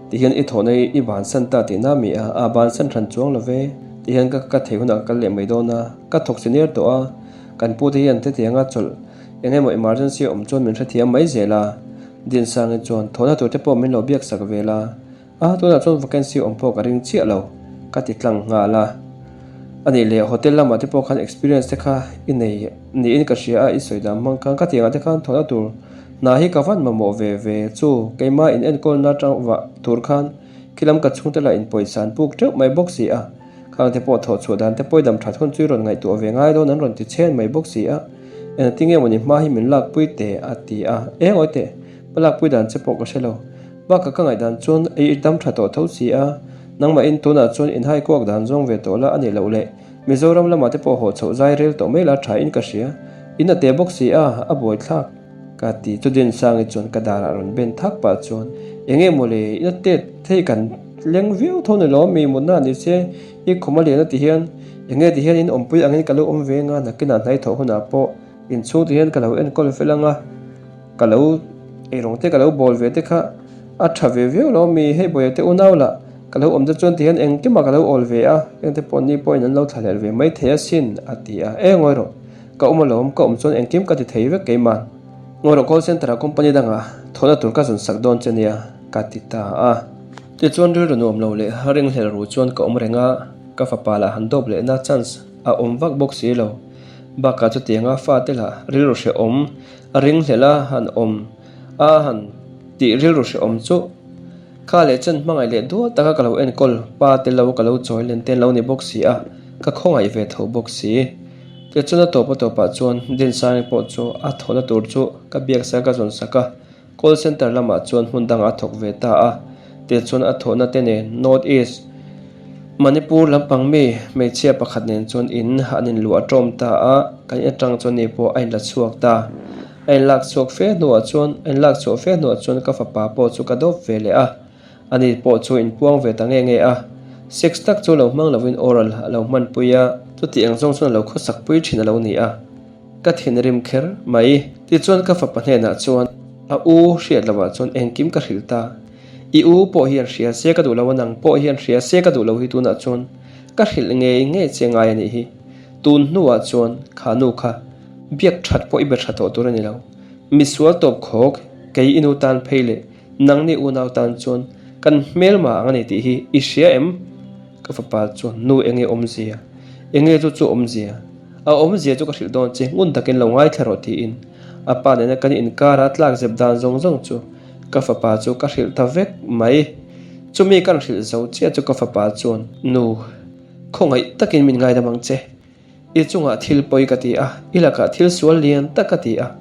tihian i thawhna hi i bansan ta tihna mi a, a bansan hran chuang lo ve. Tihian ka ka thei hunah ka kal leh mai dawn a, ka thawk senior tawh a, kan pute hian hetianga chawlh eng emaw emergency a awm chuan min hrethiam mai zel a. Dinsangi chuan thawhna tur te pawh min lo biak sak vel a, a tunah chuan vacancy awm pawh ka ring chiah lo ka ti tlang nghal a. A nih leh hotel lamah te pawh khan experience te kha i nei niin ka hria a, i sawi dan hmang khan khatiangah te khan thawhna tur Hna hi ka van mamawh ve ve chu keimah in enkawlna tang vah tur khan khilam ka chhungte lah in pawisa an puk teuh mai bawk si a, khang te pawh thawh chhuah dan te pawh i dam that hun chu i rawn ngaihtuah ve ngai dawn an rawn ti chhen mai bawk si a, engati nge mawni hma hi min lakpui teh a ti a, eng awi teh hma lakpui dan che pawh ka hre lo, bakah ka ngaih dan chuan i dam tha tawh tho si a, nangmah in tunah chuan in hai kuak dan zawng ve tawh la a nih loh leh Mizoram lamah te pawh haw chhoh zai rel tawh mai la tha in ka hria, in a te bawk si a, a buaithlak. Ka ti chu Dinsangi chuan ka darah rawn ben thak pah chuan, Eng nge mawle, ina tet hei kan leng viau tho ni lo mi mutna ni se, i khum a lian a ti hian, eng nge ti hian in awmpui angin ka lo awm ve anga nakinah hnai thawh hunah pawh inchhung ti hian ka lo enkawl fel anga ka lo eirawng te ka lo bawl ve te kha a tha ve viau lo mi, hei bawiha te unau lah ka lo awm te chuan ti hian engkimah ka lo awl ve a, hengte pawh ni pawhin an lo thlahlel ve mai thei asin a ti a, eng ngawi rawh. Ka awm alawm, ka awm chuan engkim ka ti thei vek keimah. Ngawrawh call centre ah company dangah thawhna tur ka zawn sak dawn che nia, ka ti ta a. Tichuan rilru nuam lo leh ringhlel ru chuan ka awm reng a, ka fapa lah han dawp lehna chance a awm vak bawk si lo. Bakah chutianga fate lah rilru hrehawm ringhlel a han awm a han tih rilru hrehawm chu Kha leh chen hmangaih leh dual taka ka lo enkawl pa te lo ka lo chawi len te lo ni bawk si a, ka khawngaih ve tho bawk si. Tichuan a tawp a tawpah chuan Dinsangi pawh chu a thawhna tur chu ka biaksa ka zawn sak a, call centre lamah chuan hmun dangah a thawk ve ta a. Tichuan a thawhna te nen North East Manipur lampang mi hmeichhia pakhat nen chuan in an inluah tawm ta a, kan in atang chuan ni pawh a inla chhuak ta. A inlak chhuak fe hnuah chuan a inlak chhuah fe hnuah chuan ka fapa pawh chu ka dawp ve leh a, ani pawh chu inpuang ve ta nge nge a. Sex tak chu lo hmang lovin oral a lo hmanpui a, chuti ang zawng chuan a lo khawsakpui thin a lo ni a. Ka thinrim kher mai. Tichuan ka fapa hnenah chuan a u hriat lovah chuan engkim ka hrilh ta. I u pawh hian hria se ka duh lo a, nang pawh hian hria se ka duh lo hi tunah chuan ka hrilh ngei ngei che ngai a nih hi. Tun hnuah chuan kha nu kha Biak that pawh i be tha tawh tur a ni lo. Misual tawp khawk, kei i nu tan phei leh nangni unau tan chuan kan hmelma ang a ni tih hi i hria em? Ka fapa chuan nu enge awmzia? Enge chu chu awmzia? A awmzia chu ka hrilh dawn che, ngun takin lo ngaithla rawh tiin a pa nena kan inkara tlak zep dan zawng zawng chu ka fapa chu ka hrilh ta vek mai. Chumi kan hrilh zo chiah chu ka fapa chuan nu khawngaih takin min ngaidam ang che. I chungah thil pawi ka ti a, i lakah thil sual lian tak ka ti a.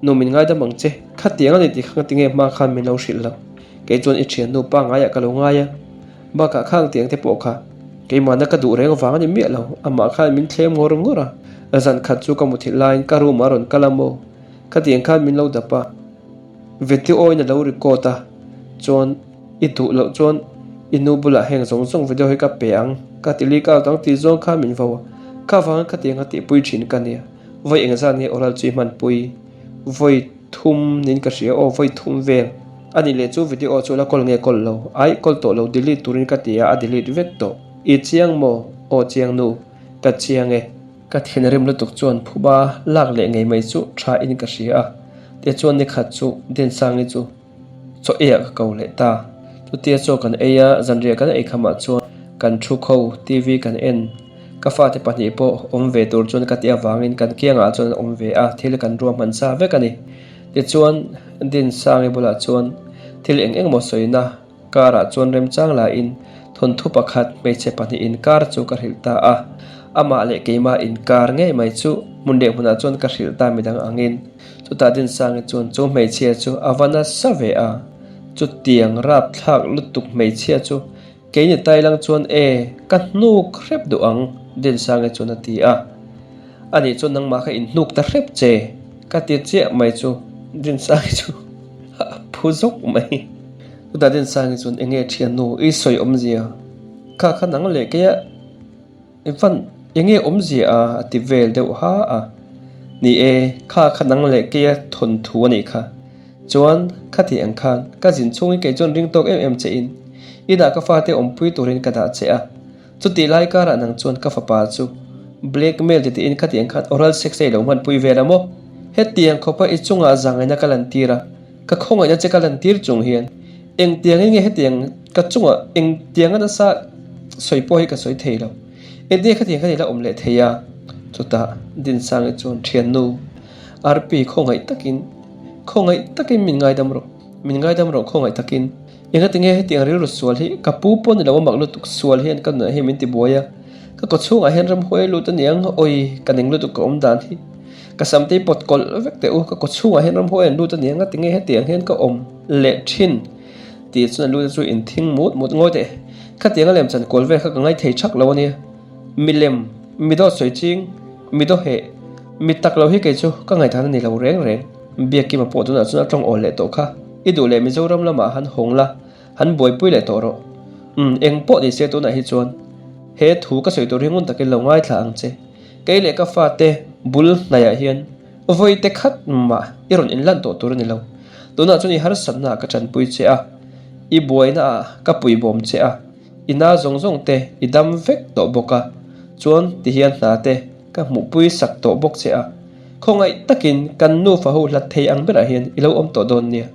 Nu min ngaidam ang che, khatiang a ni tih kha tinge hma khan min lo hrilh lo. Kei chuan i thiannu pa ngaiah ka lo ngai a, bakah khang tiang te pawh kha keimahna ka duh reng vang a ni miah lo, amah khan min thlem ngawr ngawr a. Zan khat chu ka muthilh laiin ka room ah a rawn kal a maw? Khatiang khan min lo dap a, video in a lo record a, chuan i duh loh chuan i nu bulah heng zawng zawng video hi ka pe ang, ka ti leak out ang tih zawng khan min vo a, kha vangin khatiang a tihpui thin ka nia, vawi engzat nge oral chu i hmanpui? Vawi thum niin ka hria aw, vawi thum vel a nih leh chu video chu la kawl nge kawl lo? Aih kawl tawh lo, delete turin ka ti a, a delete vek tawh. I chiang maw? Aw chiang nu, ka chiang e. Ka thinrim lutuk chuan phuba lak leh ngei mai chu tha in ka hria a, tichuan nikhat chu Dinsangi chu chaw eiah ka ko leh ta. Chutia chaw kan ei a, zanriah kan ei khamah chuan kan thu kho, TV kan en. Ka fate pahnih pawh awm ve tur chuan ka tih avangin kan kiangah chuan an awm ve a, thil kan ruahman sa vek a ni. Tichuan Dinsangi bulah chuan thil eng engmaw sawina Karah chuan remchang lain thawnthu pakhat hmeichhe pahnih inkar chu ka hrilh ta a, amah leh keimah inkar ngei mai chu hmun leh hmunah chuan ka hrilh ta midang angin. Chutah Dinsangi chuan chu hmeichhia chu a va nasa ve a, chutiang rapthlak lutuk hmeichhia chu keini tailang chuan e, ka hnuk hrep duh ang, Dinsangi chuan a ti a. Anih chuan nangmah kha inhnuk ta hrep che, ka ti chiah mai chu Dinsangi chu a phu zawk mai. Chutah Dinsangi chuan eng nge thiannu i sawi awmzia? Kha kha nang leh keia i van eng nge awmzia a? a ti vel deuh ha a. Ni e, kha kha nang leh keia thawnthu a nih kha. Chuan khati ang khan ka zin chhungin kei chuan ring tawk em em che in inah ka fate awmpui turin ka dah che a. Chutih lai karah nang chuan ka fapa chu blackmail ti tiin khatiang khan oral sex a i lo hmanpui vel a maw? Hetiang khawpa i chungah zangaina ka lantir a, ka khawngaihna che ka lantir chung hian engtiangin nge hetiang ka chungah engtianga nasa sawi pawh hi ka sawi thei lo. Engtinge khatiang khan i la awm leh thei a? Chutah Dinsangi chuan thiannu Arpi khawngaih takin khawngaih takin min ngaidam rawh, min ngaidam rawh khawngaih takin. Engatinge hetiang rilru sual hi ka pu pawh ni lo a mak lutuk sual hian ka nunah hian min ti buai a, ka kawchhungah hian ramhuai lut a niang awi ka ning lutuk ka awm dan hi ka sam te hi pawt kawlh vek teh u ka kawchhungah hian ramhuai an lut a niang engatinge hetiang hian ka awm leh thin tih chuan a lut chu in thing mut mut ngawi teh khatiang a lem chan kual vel kha ka ngaithei thak lo a nia milem mi dawt sawi ching mi daw heh mi tak lo hi kei chu ka ngaihdan a ni lo reng reng. Biakkima pawh tunah chuan a tawng awl leh tawh kha. I duh leh Mizoram lamah han hawng la, han buaipui leh tawh rawh. Umm, eng pawh ni se tunah hi chuan he thu ka sawi tur hi ngun takin lo ngaithla ang che. Kei leh ka fate bul hnaiah hian vawi te khat mah i rawn inlan tawh tur a ni lo. Tunah chuan i harsatnaah ka tanpui che a, i buainaah ka puibawm che a, i na zawng zawng te i dam vek tawh bawk a, chuan tihian hna te Ka hmuhpui sak tawh bawk che a, khawngaih takin kan nufa ho hlat thei ang berah hian i lo awm tawh dawn nia.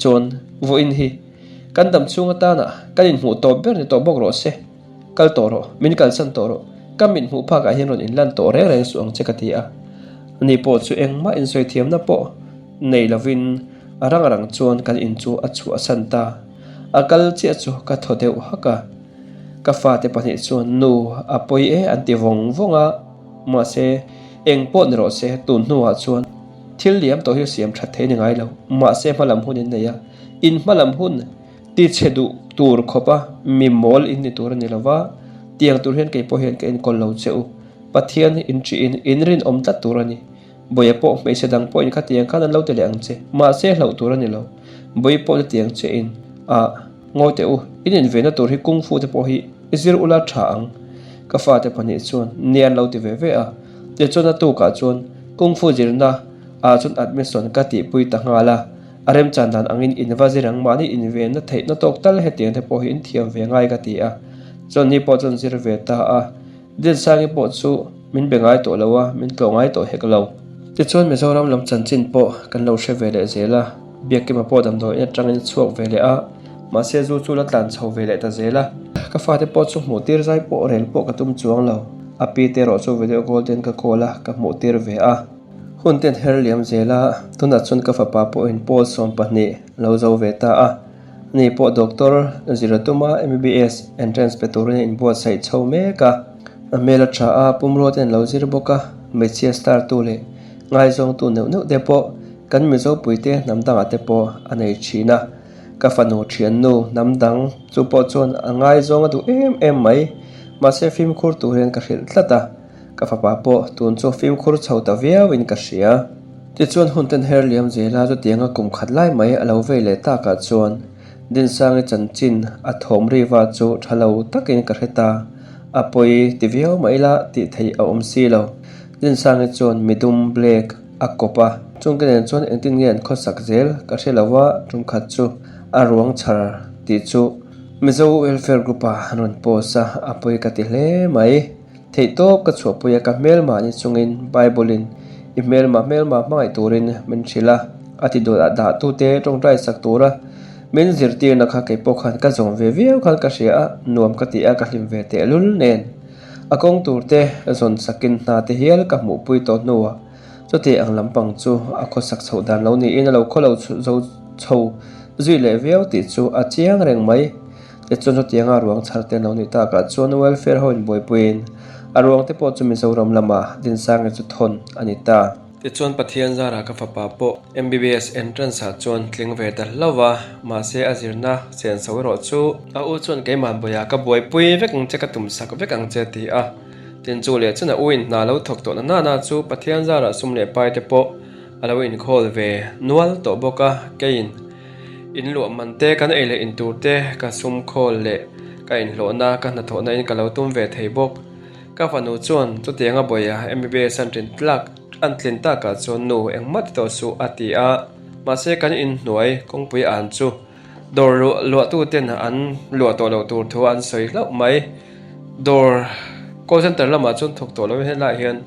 Chuan, vawiin hi kan dam chhung atana kan inhmuh tawp ber ni tawh bawk rawh se. Kal tawh rawh, min kalsan tawh rawh, ka mit hmuh phakah hian rawn inlan tawh reng reng suh ang che ka ti a. Ani pawh chu engmah insawi thiamna pawh nei lovin a rang rang chuan kan in chu a chhuahsan ta. A kal chiah chu ka thaw deuh hak a. Ka fate pahnih chuan nu a pawi e an ti vawng vawng a, mahse eng pawh ni rawh se tun hnuah chuan thil liam tawh hi siam that thei ni ngai lo, mahse hmalam hun in nei a, in hmalam hun ti chhe duh tur khawpa mi mawl in ni tur a ni lo va, tiang tur hian kei pawh hian ka enkawl lo che u, Pathian in ṭihin in rinawm tlat tur a ni. Bawiha pawh hmeichhe dang pawhin khatiang khan an lo ti leh ang che, mahse hlauh tur a ni lo. Bawi pawh ni tiang che in, ah, ngawi teh u, in invenna tur hi kung fu te pawh hi i zir ula tha ang. Ka fate pahnih chuan nia an lo ti ve ve a, tichuan a tukah chuan kung fu zirna ah chuan admission ka tihpui ta nghal a, a remchan dan angin in va zir ang mahni invenna theihna tawk tal hetiang te pawh hi in thiam ve ngai ka ti a, chuan ni pawh chuan zir ve ta a. Dinsangi pawh chu min be ngai tawh lo a, min tlawh ngai tawh hek lo. Tichuan Mizoram lam chanchin pawh kan lo hre ve leh zel a, Biakkima pawh damdawiin atangin a chhuak ve leh a, mahse zu chu la tlan chho ve leh ta zel a. Ka fate pawh chu hmuh tir zai pawh rel pawh ka tum chuang lo, a pi te erawh chu video call ten ka call a, ka hmuh tir ve a. Hun ten her liam zel a, tunah chuan ka fapa pawhin pawl 12 lo zo ve ta a. Ani pawh doctor zir a tum a, MBBS entrance pe turin a inbuatsaih chho mek a. A hmel a tha a, pumrua te an lo zir bawk a, hmeichhia star tu leh ngaizawngtu neuh neuh te pawh kan Mizo puite hnam dangah te pawh a nei thin a. Ka fanu thiannu hnam dang chu pawh chuan a ngaizawng a duh em em mai, mahse fimkhur tur hian ka hrilh tlat a. Ka fapa pawh tun chu fimkhur chho ta viauin ka hria. Tichuan hun ten her liam zela chutianga kum khat lai mai a lo vei leh takah chuan Dinsangi chanchin a thawm riva chu tha lo takin ka hre ta. A pawi ti viau mai ila tih theih a awm si lo. Dinsangi chuan midum, black, a kawp a, chungte nen chuan engtin nge an khawsak zel ka hre lo a, tum khat chu a ruang chhar tih chu Mizo Welfare Group ah an rawn post a, a pawi ka ti hle mai. Theihtawp ka chhuahpui a, ka hmelmah ni chungin Bible in i hmelmah hmelmah hmangaih turin min hrilh a, a ti dawt ah dahtute tawngtai sak tura min zirtirna kha kei pawh khan ka zawm ve viau khan ka hria a, nuam ka ti a, ka hlim ve tehlul nen. A kawng tur te zawn sakin hna te hial ka hmuhpui tawh hnuah chuti ang lampang chu a khawsak chhoh dan lo niin a lo khaw lo zo chho zui leh viau tih chu a chiang reng mai. Tichuan chutianga ruang chhar te an lo nih takah chuan welfare ho inbuaipuiin a ruang te pawh chu Mizoram lamah Dinsangi chu thawn a ni ta. Tichuan Pathian zarah ka fapa pawh MBBS entrance ah chuan tling ve ta hlauh va, mahse a zirna senso erawh chu a u chuan keimah buaiah ka buaipui vek ang che ka tumsak vek ang che a ti a. Tin chu leh chuan a u in hna lo thawk tawh na nana chu Pathian zarah sum leh pai te pawh a lo inkhawl ve nual tawh bawk a, keiin in luah man te kan ei leh in tur te ka sum khawl leh ka inhlawhna ka hnathawhna in ka lo tum ve thei bawk. Ka fanu chuan chutianga bawiha MBBS an tlin tlak an tlin takah chuan nu engmah ti tawh suh a ti a, mahse kan inhnuai kawngpui an chu dawr luah luahtuten an luah tawh loh tur thu an sawi hlauh mai. Dawr call center lamah chuan thawk tawh lovin helaiah hian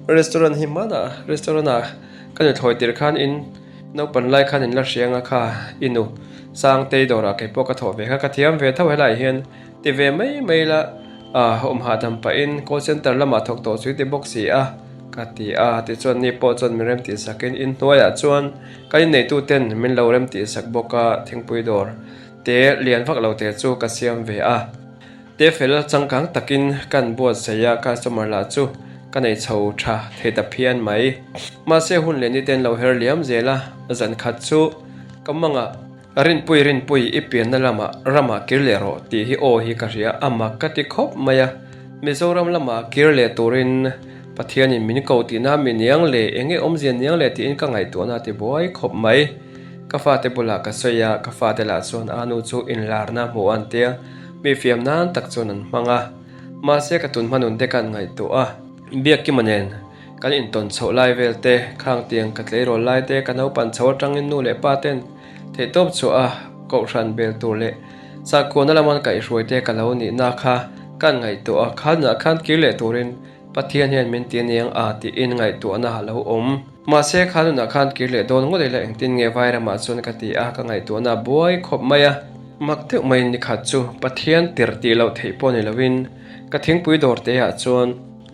restaurant hi hmanah restaurant ah ka ni thlawi tirh khan in naupan lai khan in la hriang a kha i nu Sangtei dawrah kei pawh ka thawh ve kha ka thiam ve tho helaiah hian Ti ve mai mai la, ah awm hahdam pahin call center lamah thawk tawh chu i ti bawk si a, ka ti a. Tichuan ni pawh chuan min rem tih sakin inhnuaiah chuan ka inneitu ten min lo rem tih sak bawk a, thingpui dawr te lian vak lo te chu ka siam ve a. Te fel changkang takin kan buatsaih a, customer lah chu ka nei chho tha thei ta phian mai. Mahse hun leh ni ten lo her liam zel a, zan khat chu ka mangah. Rinpui Rinpui i pianna lamah ramah kir leh rawh tih hi aw hi ka hria a mak ka ti khawp mai a, Mizoram lamah kir leh turin Pathianin min ko tihna mi niang leh eng nge awmzia niang leh tiin ka ngaihtuahna a ti buai khawp mai. Ka fate bulah ka sawi a, ka fate lah chuan a nu chu inlarna hmuh an tia mi fiam nan tak chuan an hmang a, mahse ka tun hmanun te kan ngaihtuah a, Biakkima nen kan intawn chhoh lai vel te, khangtiang ka tleirawl lai te, ka naupan chho atangin nu leh pa ten Theihtawp chhuah a kohhran bel tur leh sakhuana lama kaihhruai te ka lo nihna kha kan ngaihtuah a, khanah khan kir leh turin Pathian hian min ti aniang a tiin ngaihtuahna a lo awm. Mahse khanunah khan kir leh dawn ngawt ila engtin nge Vairamah chuan ka ti a, ka ngaihtuahna a buai khawp mai a. Mak deuh maiin nikhat chu Pathian tirh tih loh theih pawh ni loin ka thingpui dawr te ah chuan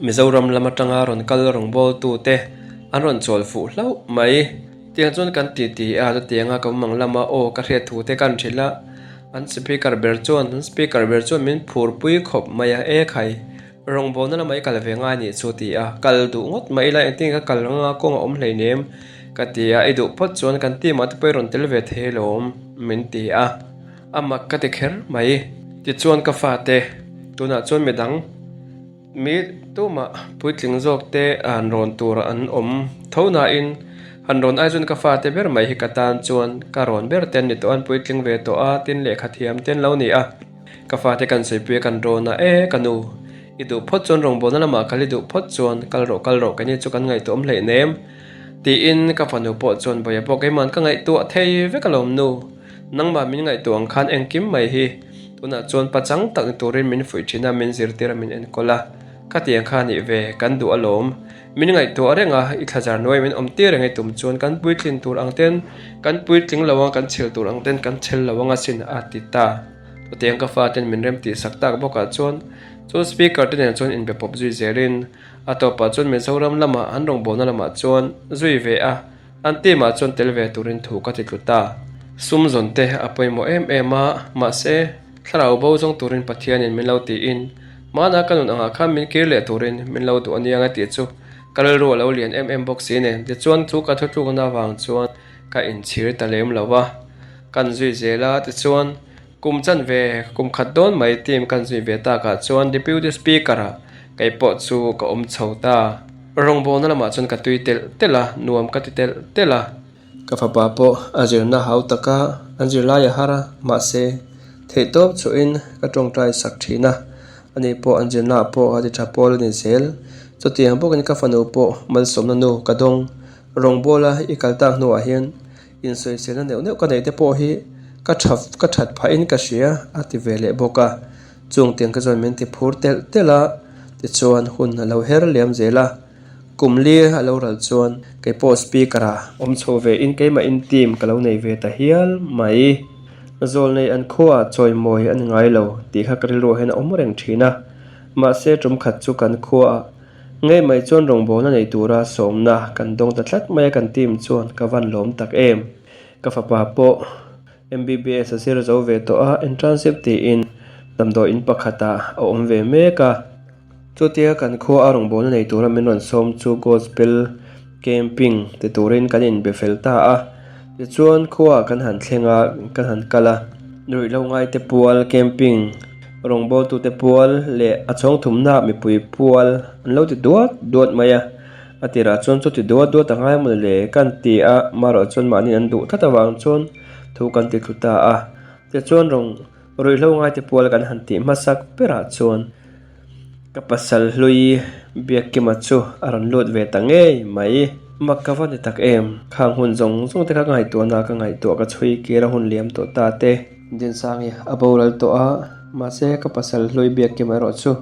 Mizoram lam atanga rawn kal rawngbawltu te an rawn chawl fuh hlauh mai. Tiang chuan kan ti ti a, chutianga ka awm ang lama aw ka hriat thu te kan hrilh a, an speaker ber chuan an speaker ber chuan min phur pui khawp mai a, e khai rawngbawlna lamah i kal ve ngai nih chu ti a, kal duh ngawt mai ila engtin ka kal anga kawng a awm hleinem ka ti a, i duh phawt chuan kan team ah te pawh i rawn tel ve thei alawm min ti a, a mak ka ti kher mai. Tichuan ka fate tunah chuan midang. Mi tumah puitling zawk te han rawn tur an awm tho nain han rawn ai chuan ka fate ber mai hi ka tan chuan ka rawn ber te an ni tawh a, an puitling ve tawh a, tin lehkha thiam te an lo ni a. Ka fate kan sawipuia kan rawn a, E ka nu, i duh phawt chuan rawngbawlna lamah kal i duh phawt chuan kal rawh kal rawh keini chu kan ngaihtuah awm hleih nem tiin ka fanu pawh chuan Bawia pawh keima'n ka ngaihtuah thei vek alawm nu, nangmah min ngaihtuah ang khan engkim mai hi Tunah chuan pachang tak ni turin min fuih thin a, min zirtir a, min enkawl a. Khatiang kha nih ve, kan duh alawm. Min ngaihtuah reng a, i thlazar nuai min awm tir reng i tum chuan kan puitlin tur ang ten kan puitling lo ang, kan chhel tur ang ten kan chhel lo ang asin a ti ta. Chutiang ka fa ten min rem tih sak tak bawkah chuan chu speaker te nen chuan inbe pawp zui zelin a tawpah chuan Mizoram lamah an rawngbawlna lamah chuan zui ve a. An team ah chuan tel ve turin thu ka ti tlu ta. Sum zawn te a pawimawh em em a, mahse, thlarau bo zawng turin Pathianin min lo tiin, Mahna ka nun angah khan min kir leh turin min lo duh aniang a tih chu ka rilru a lo lian em em bawk si nen. Tichuan chu ka thutlukna avang chuan ka inchhir ta lem lo a, kan zui zel a, tichuan kum chanve kum khat dawn mai team kan zui ve takah chuan Deputy Speaker-ah. Kei pawh chu ka awm chho ta. Rawngbawlna lamah chuan ka tui telh telh a, nuam ka ti telh telh a. Ka fapa pawh a zirna hau taka an zirlai a har a, mahse, theihtawp chhuahin ka tawngtai sak thin a, ani pawh an zirnaah pawh a ti tha pawl a ni zel. Chutiang bawkin ka fanu pawh malsawmna nu ka dawng. Rawngbawla i kal tak hnuah hian insawiselna neuh neuh ka neih te pawh hi ka tha ka that phahin ka hria a ti ve leh bawk a. Chung tiang ka chuan min ti phur telh telh a, tichuan hun a lo her liam zel a. Kum li a lo ral chuan kei pawh speaker ah awm chho ve in keimah in team ka lo nei ve ta hial mai. Zawlnei an khuaah chawimawi a ni ngai lo tih kha ka rilruah hian a awm reng thin a. Mahse tum khat chu kan khuaah ngei mai chuan rawngbawlna nei tura sawmna kan dawng ta tlat mai a kan team chuan ka van lawm tak em. Ka fapa pawh MBBS a zir zo ve tawh a, internship tiin damdawi in pakhatah a awm ve mek a. Chutia kan khua a rawngbawlna nei tura min rawn sawm chu Gospel Camping ti turin kan inbe fel ta a. Tichuan khuaah kan han thleng a, kan han kal a. Ruihhlo ngaite pual camping, rawngbawltute pual leh a chhawng thumnaah mipui pual an lo ti duat duat mai a. A tirah chuan chuti duat duat a ngai maw le kan ti a, marawh chuan mahni an duh tlat avang chuan thu kan ti thlu ta a. Tichuan rawng ruihhlo ngaite pual kan han tih hmasak berah chuan ka pasal hlui Biakkima chu a rawn lut ve ta ngei mai. Mak ka va ni tak em? Khang hun zawng zawng te kha ka ngaihtuahna ka ngaihtuah ka chhui kir a hun liam tawh ta te. Dinsangi a boral tawh a, mahse ka pasal hlui Biakkima erawh chu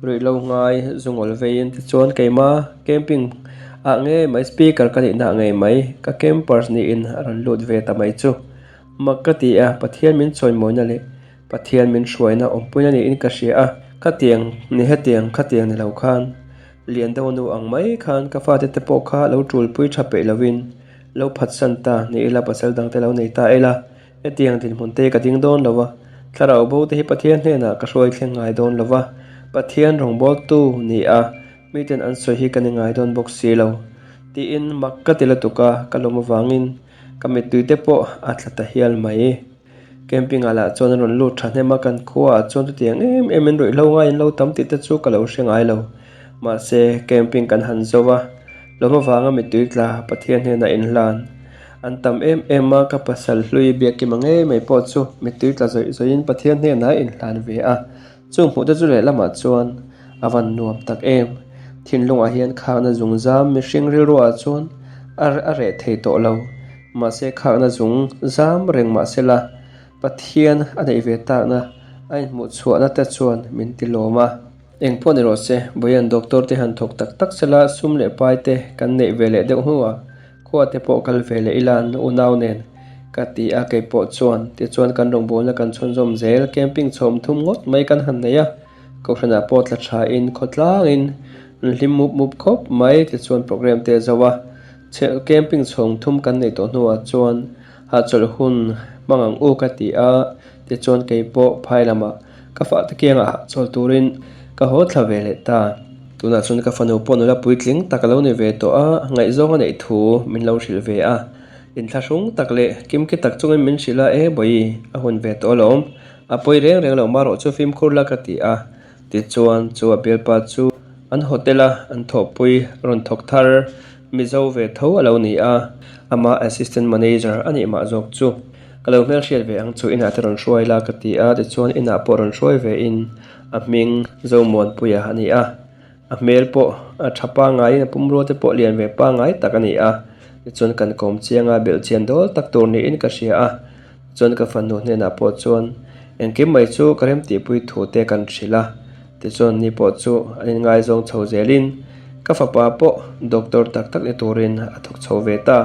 Ruihlo ngai zungawl veiin tichuan keima camping ah ngei mai speaker ka nihna ah ngei mai ka campers niin a rawn lut ve ta mai chu mak ka ti a Pathian min chawimawina leh Pathian min hruaina awmpuina niin ka hria a khatiang ni hetiang khatiang ni lo khan lian deuh nu ang mai khan ka fate te pawh kha lo tulpui tha peih lovin lo phatsan ta ni ila pasal dang te lo nei ta ila. Hetiang dinhmun te ka ding dawn lo va, thlarau bo te hi Pathian hnenah ka hruai thleng ngai dawn lo va, Pathian rawngbawltu ni a, miten an sawi hi ka ni ngai dawn bawk si lo. Tiin mak ka ti lutuk a, ka lawm avangin ka mittui te pawh a tla ta hial mai. Camping ah lah chuan an rawn lut thahnem a, kan khuaah chuan chutiang em em in ruihhlo ngai an lo tam tih te chu ka lo hre ngai lo. Mahse, camping kan han zo a, lawm avanga mittui tla Pathian hnenah inhlan. An tam em em a, ka pasal hlui Biakkima ngei mai pawh chu mittui tla zawih zawihin Pathian hnenah a inhlan ve a. Chung hmuh te chu lehlamah chuan a van nuam tak em. Thinlungah hian khakna zung zam mihring rilruah chuan a a reh thei tawh lo. Mahse khakna zung zam reng mahsela Pathian a neih ve takna a inhmuh chhuahna te chuan min ti lawm a. Eng pawh ni rawh se, Bawian doctor te han thawk tak tak sela sum leh pai te kan neih ve leh deuh hnuah Khua te pawh kal ve leh ila an unau nen ka ti a kei pawh chuan tichuan kan rawngbawlna kan chhunzawm zel camping chhawm thum ngawt mai kan han nei a kohhranah pawh tla tha in khawtlang in an hlim mup mup khawp mai tichuan program te a zo a chhe camping chhawng thum kan neih tawh hnuah chuan hahchawlh hun hmang ang u ka ti a tichuan kei pawh phai lamah Ka fahte kiangah hahchawl turin ka haw thla ve leh ta. Tunah chuan ka fanu pawh nula puitling tak a lo ni ve tawh a, ngaihzawng a neih thu min lo hrilh ve a. Inthlahrung tak leh kimki tak chungin min hrilh a, E Bawihi, a hun ve tawh alawm. A pawi reng reng lo marawh chu fimkhur la ka ti a. Tichuan chu a bialpa chu an hotel a an thawhpui rawn thawk thar Mizo ve tho a lo ni a, amah assistant manager a nih mah zawk chu. Ka lo hmelhriat ve ang chu inah te rawn hruai la ka ti a, tichuan inah pawh rawn hruai ve in a hming Zomuanpuia a ni a, a hmel pawh a tha pangaiin a pumrua te pawh lian ve pangai tak a ni a, tichuan kan kawm chiang a, belh chian dawl tak tur niin ka hria a, tichuan ka fanu hnenah pawh chuan engkim mai chu ka remtihpui thu te kan hrilh a, tichuan ni pawh chu an inngaizawng chho zelin ka fapa pawh doctor tak tak ni turin a thawk chho ve ta.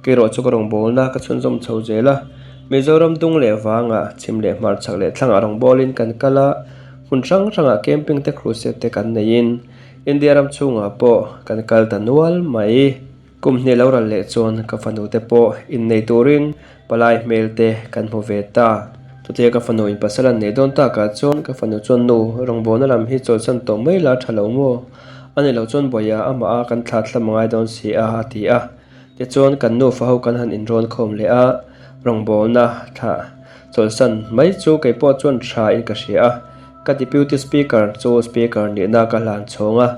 Kerawh chu ka rawngbawlna ka chhunzawm chho zel a, Mizoram dung leh vangah chhim leh hmar chhak leh thlangah rawngbawlin kan kal a, hmun hrang hrangah camping te crusade te kan neiin India ram chhungah pawh kan kal ta nual mai. Kum hnih lo ral leh chuan ka fanu te pawh innei turin palai hmel te kan hmu ve ta. Chutia ka fanu in pasal an nei dawn takah chuan ka fanu chuan nu rawngbawlna lam hi chawlhsan tawh mai la tha lo maw? A ni lo chuan Bawia amah a kan thla thlam a ngai dawn si a a ti a. Tichuan kan nufa ho kan han inrawn khawm leh a, rawngbawlna thlah chawlhsan mai chu kei pawh chuan tha in ka hria a. Ka Deputy Speaker chu Speaker nihna ka hlan chhawng a,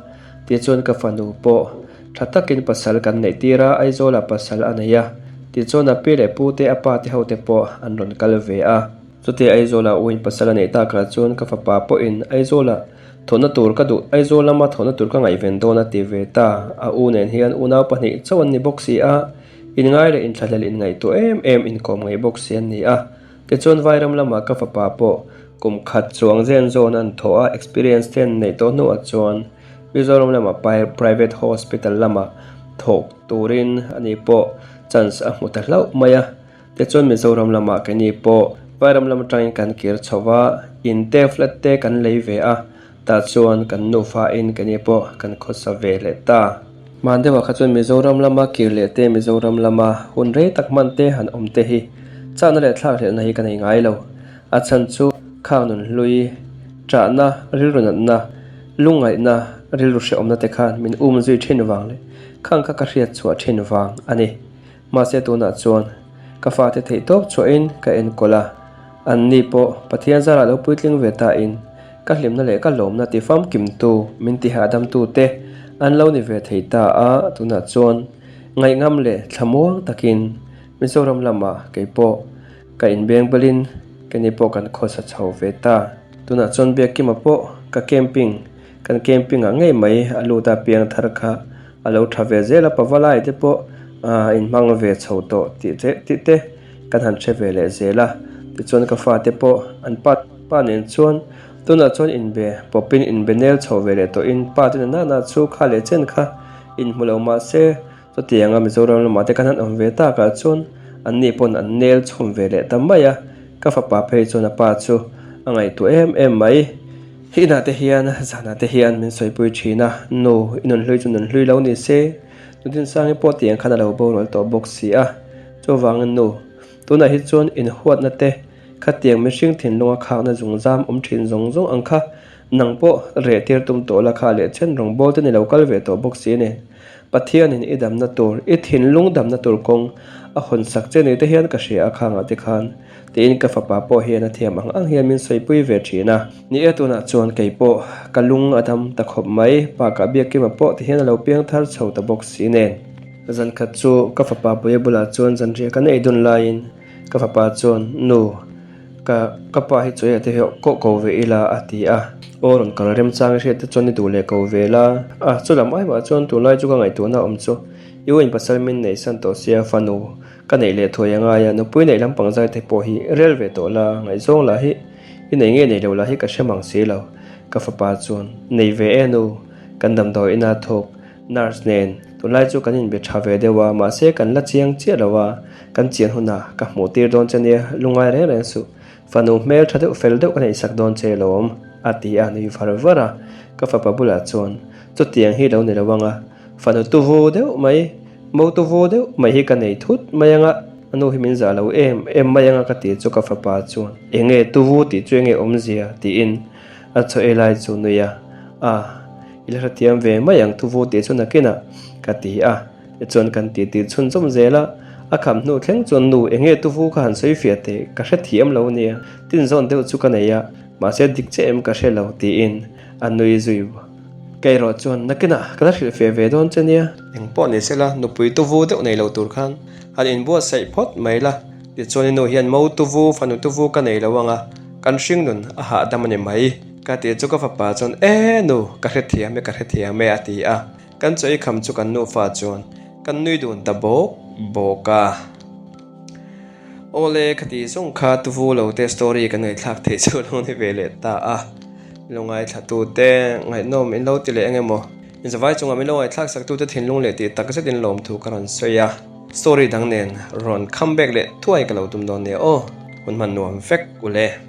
tichuan ka fanu pawh tha takin pasal kan neih tir a, Aizawlah pasal a nei a, tichuan a pi leh pu te a pa te ho te pawh an rawn kal ve a. Chutia Aizawlah uin pasal a neih takah chuan ka fapa pawhin Aizawlah thawhna tur ka duh, Aizawl lama thawhna tur ka ngaihven dawn a ti ve ta, a u nen hian unau pahnih chauh an ni bawk si a, inngai leh inthlahlel inngaihtuah em em inkawm ngaih bawk si an ni a. Tichuan Vairam lamah ka fapa pawh kum khat chuang zen zawn an thawh a, experience te an neih tawh hnuah chuan Mizoram lama private hospital lama thawk turin ani pawh chance a hmu ta hlauh mai a. Tichuan Mizoram lamah keini pawh Vairam lam atangin kan kir chho va, in te flat te kan lei ve a, tah chuan kan nufa in keini pawh kan khawsa ve leh ta. Hman deuhah kha chuan Mizoram lama kir leh te, Mizoram lama hun rei tak hman te han awm te hi chakna leh thlakhlelhna hi ka nei ngai lo. A chhan chu khang nun hlui, ṭahna, rilru natna, lungngaihna, rilru hrehawmna te khan min um zui ṭhin vang leh khang kha ka hriat chhuah ṭhin vang a ni. Mahse tunah chuan ka fate theih tawp chhuahin ka enkawl a, anni pawh Pathian zarah lo puitling ve tain ka hlimna leh ka lawmna ti famkimtu min ti hahdamtu te an lo ni ve thei ta a, tunah chuan ngaihngam leh thlamuang takin Mizoram lamah keipawh ka inbeng belin keini pawh kan khawsa chho ve ta. Tunah chuan Biakkima pawh ka camping kan camping ah ngei mai a lut a piang thar kha A lo tha ve zel a, pavalai te pawh inhmang ve chho tawh tih te tih te kan han hre ve leh zel a. Tichuan ka fate pawh an pa pa nen chuan tunah chuan inbe pawpin inbe nel chho ve leh tawhin pa te nana na chu kha leh chen kha inhmu lo mah se chutianga Mizoram lamah te kan han awm ve takah chuan anni pawn an nel chhawm ve leh ta mai a. Ka fapa phei chuan a pa chu a ngaihtuah em em mai. Hi inah te hian zanah te hian min sawipui thin a, nu i nun hlui chu nun hlui lo ni se, Nudinsangi pawh tiang khan a lo boral tawh bawk si a, chuvangin nu, tunah hi chuan inhuatna te, khatiang mihring thinlunga khakna zungzam awm thin zawng zawng ang kha nang pawh reh tir tum tawh la kha leh chen rawngbawl te ni lo kal ve tawh bawk si nen. Pathianin i damna tur, i thinlung damna tur kawng a hawn sak che ni te hian ka hria a khangah te khan tiin ka fapa pawh hian a thiam ang ang hian min sawipui ve thin a. Ni e tunah chuan kei pawh ka lung a dam ta khawp mai, bakah Biakkima pawh ti hian a lo piang thar chho ta bawk si nen. Zan khat chu ka fapa Puia bulah chuan zanriah kan ei dun laiin ka fapa chuan, Nu, Ka ka pa hi chawi ah te hi koh ko ve ila a ti a. Aw rawn kal remchang i hriat te chuan i duh leh ko ve la. A chulam ai mah chuan tunlai chu ka ngaihtuahna awm chu i uin pasal min neih san tawh sia fanu ka neih leh thuai a ngai a, nupui neih lampang zai te pawh hi rel ve tawh la, ngaihzawng lah hi i nei nge nei lo lah hi ka hre mang si lo. Ka fapa chuan nei ve e nu, kan damdawi ina thawk Nurse nen tunlai chu kan inbe tha ve deuh a, mahse kan la chiang chiah lo a, kan chian hunah ka hmuh tir dawn che nia, lungngai reng reng suh, fanu hmel tha deuh fel deuh ka neihsak dawn che lawm, a ti a, nui var var a, ka fapa bulah chuan chutiang hi lo ni lo ang a, fanu tuvu deuh mai, mo tuvu deuh mai hi ka nei thut mai ang a, a nu hi min zah lo em em mai ang a ka ti chu ka fapa chuan enge tuvu tih chu enge awmzia tiin a chaw ei lai chu nui a, a. I la hrethiam ve mai ang thu vu tih chu nakinah ka ti a, tichuan kan ti tih chhunzawm zel a, a kham hnu thleng chuan nu eng nge tuvu kha han sawi fiah teh ka hrethiam lo nia, tinzawn deuh chu ka nei a, mahse dik che em ka hre lo tiin a nui zui ka erawh chuan nakinah ka la hrilh fiah ve dawn che nia. Engpawh ni sela nupui tuvu deuh nei lo tur khan han inbuatsaih phawt mai la, tichuan i nu hian mo tuvu fanu tuvu ka nei lo ang a, kan hringnun a hahdam a ni mai. Ka ti chu ka fapa chuan E nu, ka hrethiam e, ka hrethiam e a ti a. Kan chaw i kham chu kan nufa chuan kan nui dun ta bawk bawk a. Awle ka ti zawng kha tuvu lo te story kan ngaihthlak theih chu lo ni ve leh ta a. Min lo ngaithla tu te ngaihnawm in lo ti leh eng emaw. In zavai chungah min lo ngaihthlak sak tu te thinlung leh tih tak zetin lawmthu ka rawn sawi a. Story dang nen rawn come back leh thuai ka lo tum dawn nia aw. Hun hman nuam vek ule.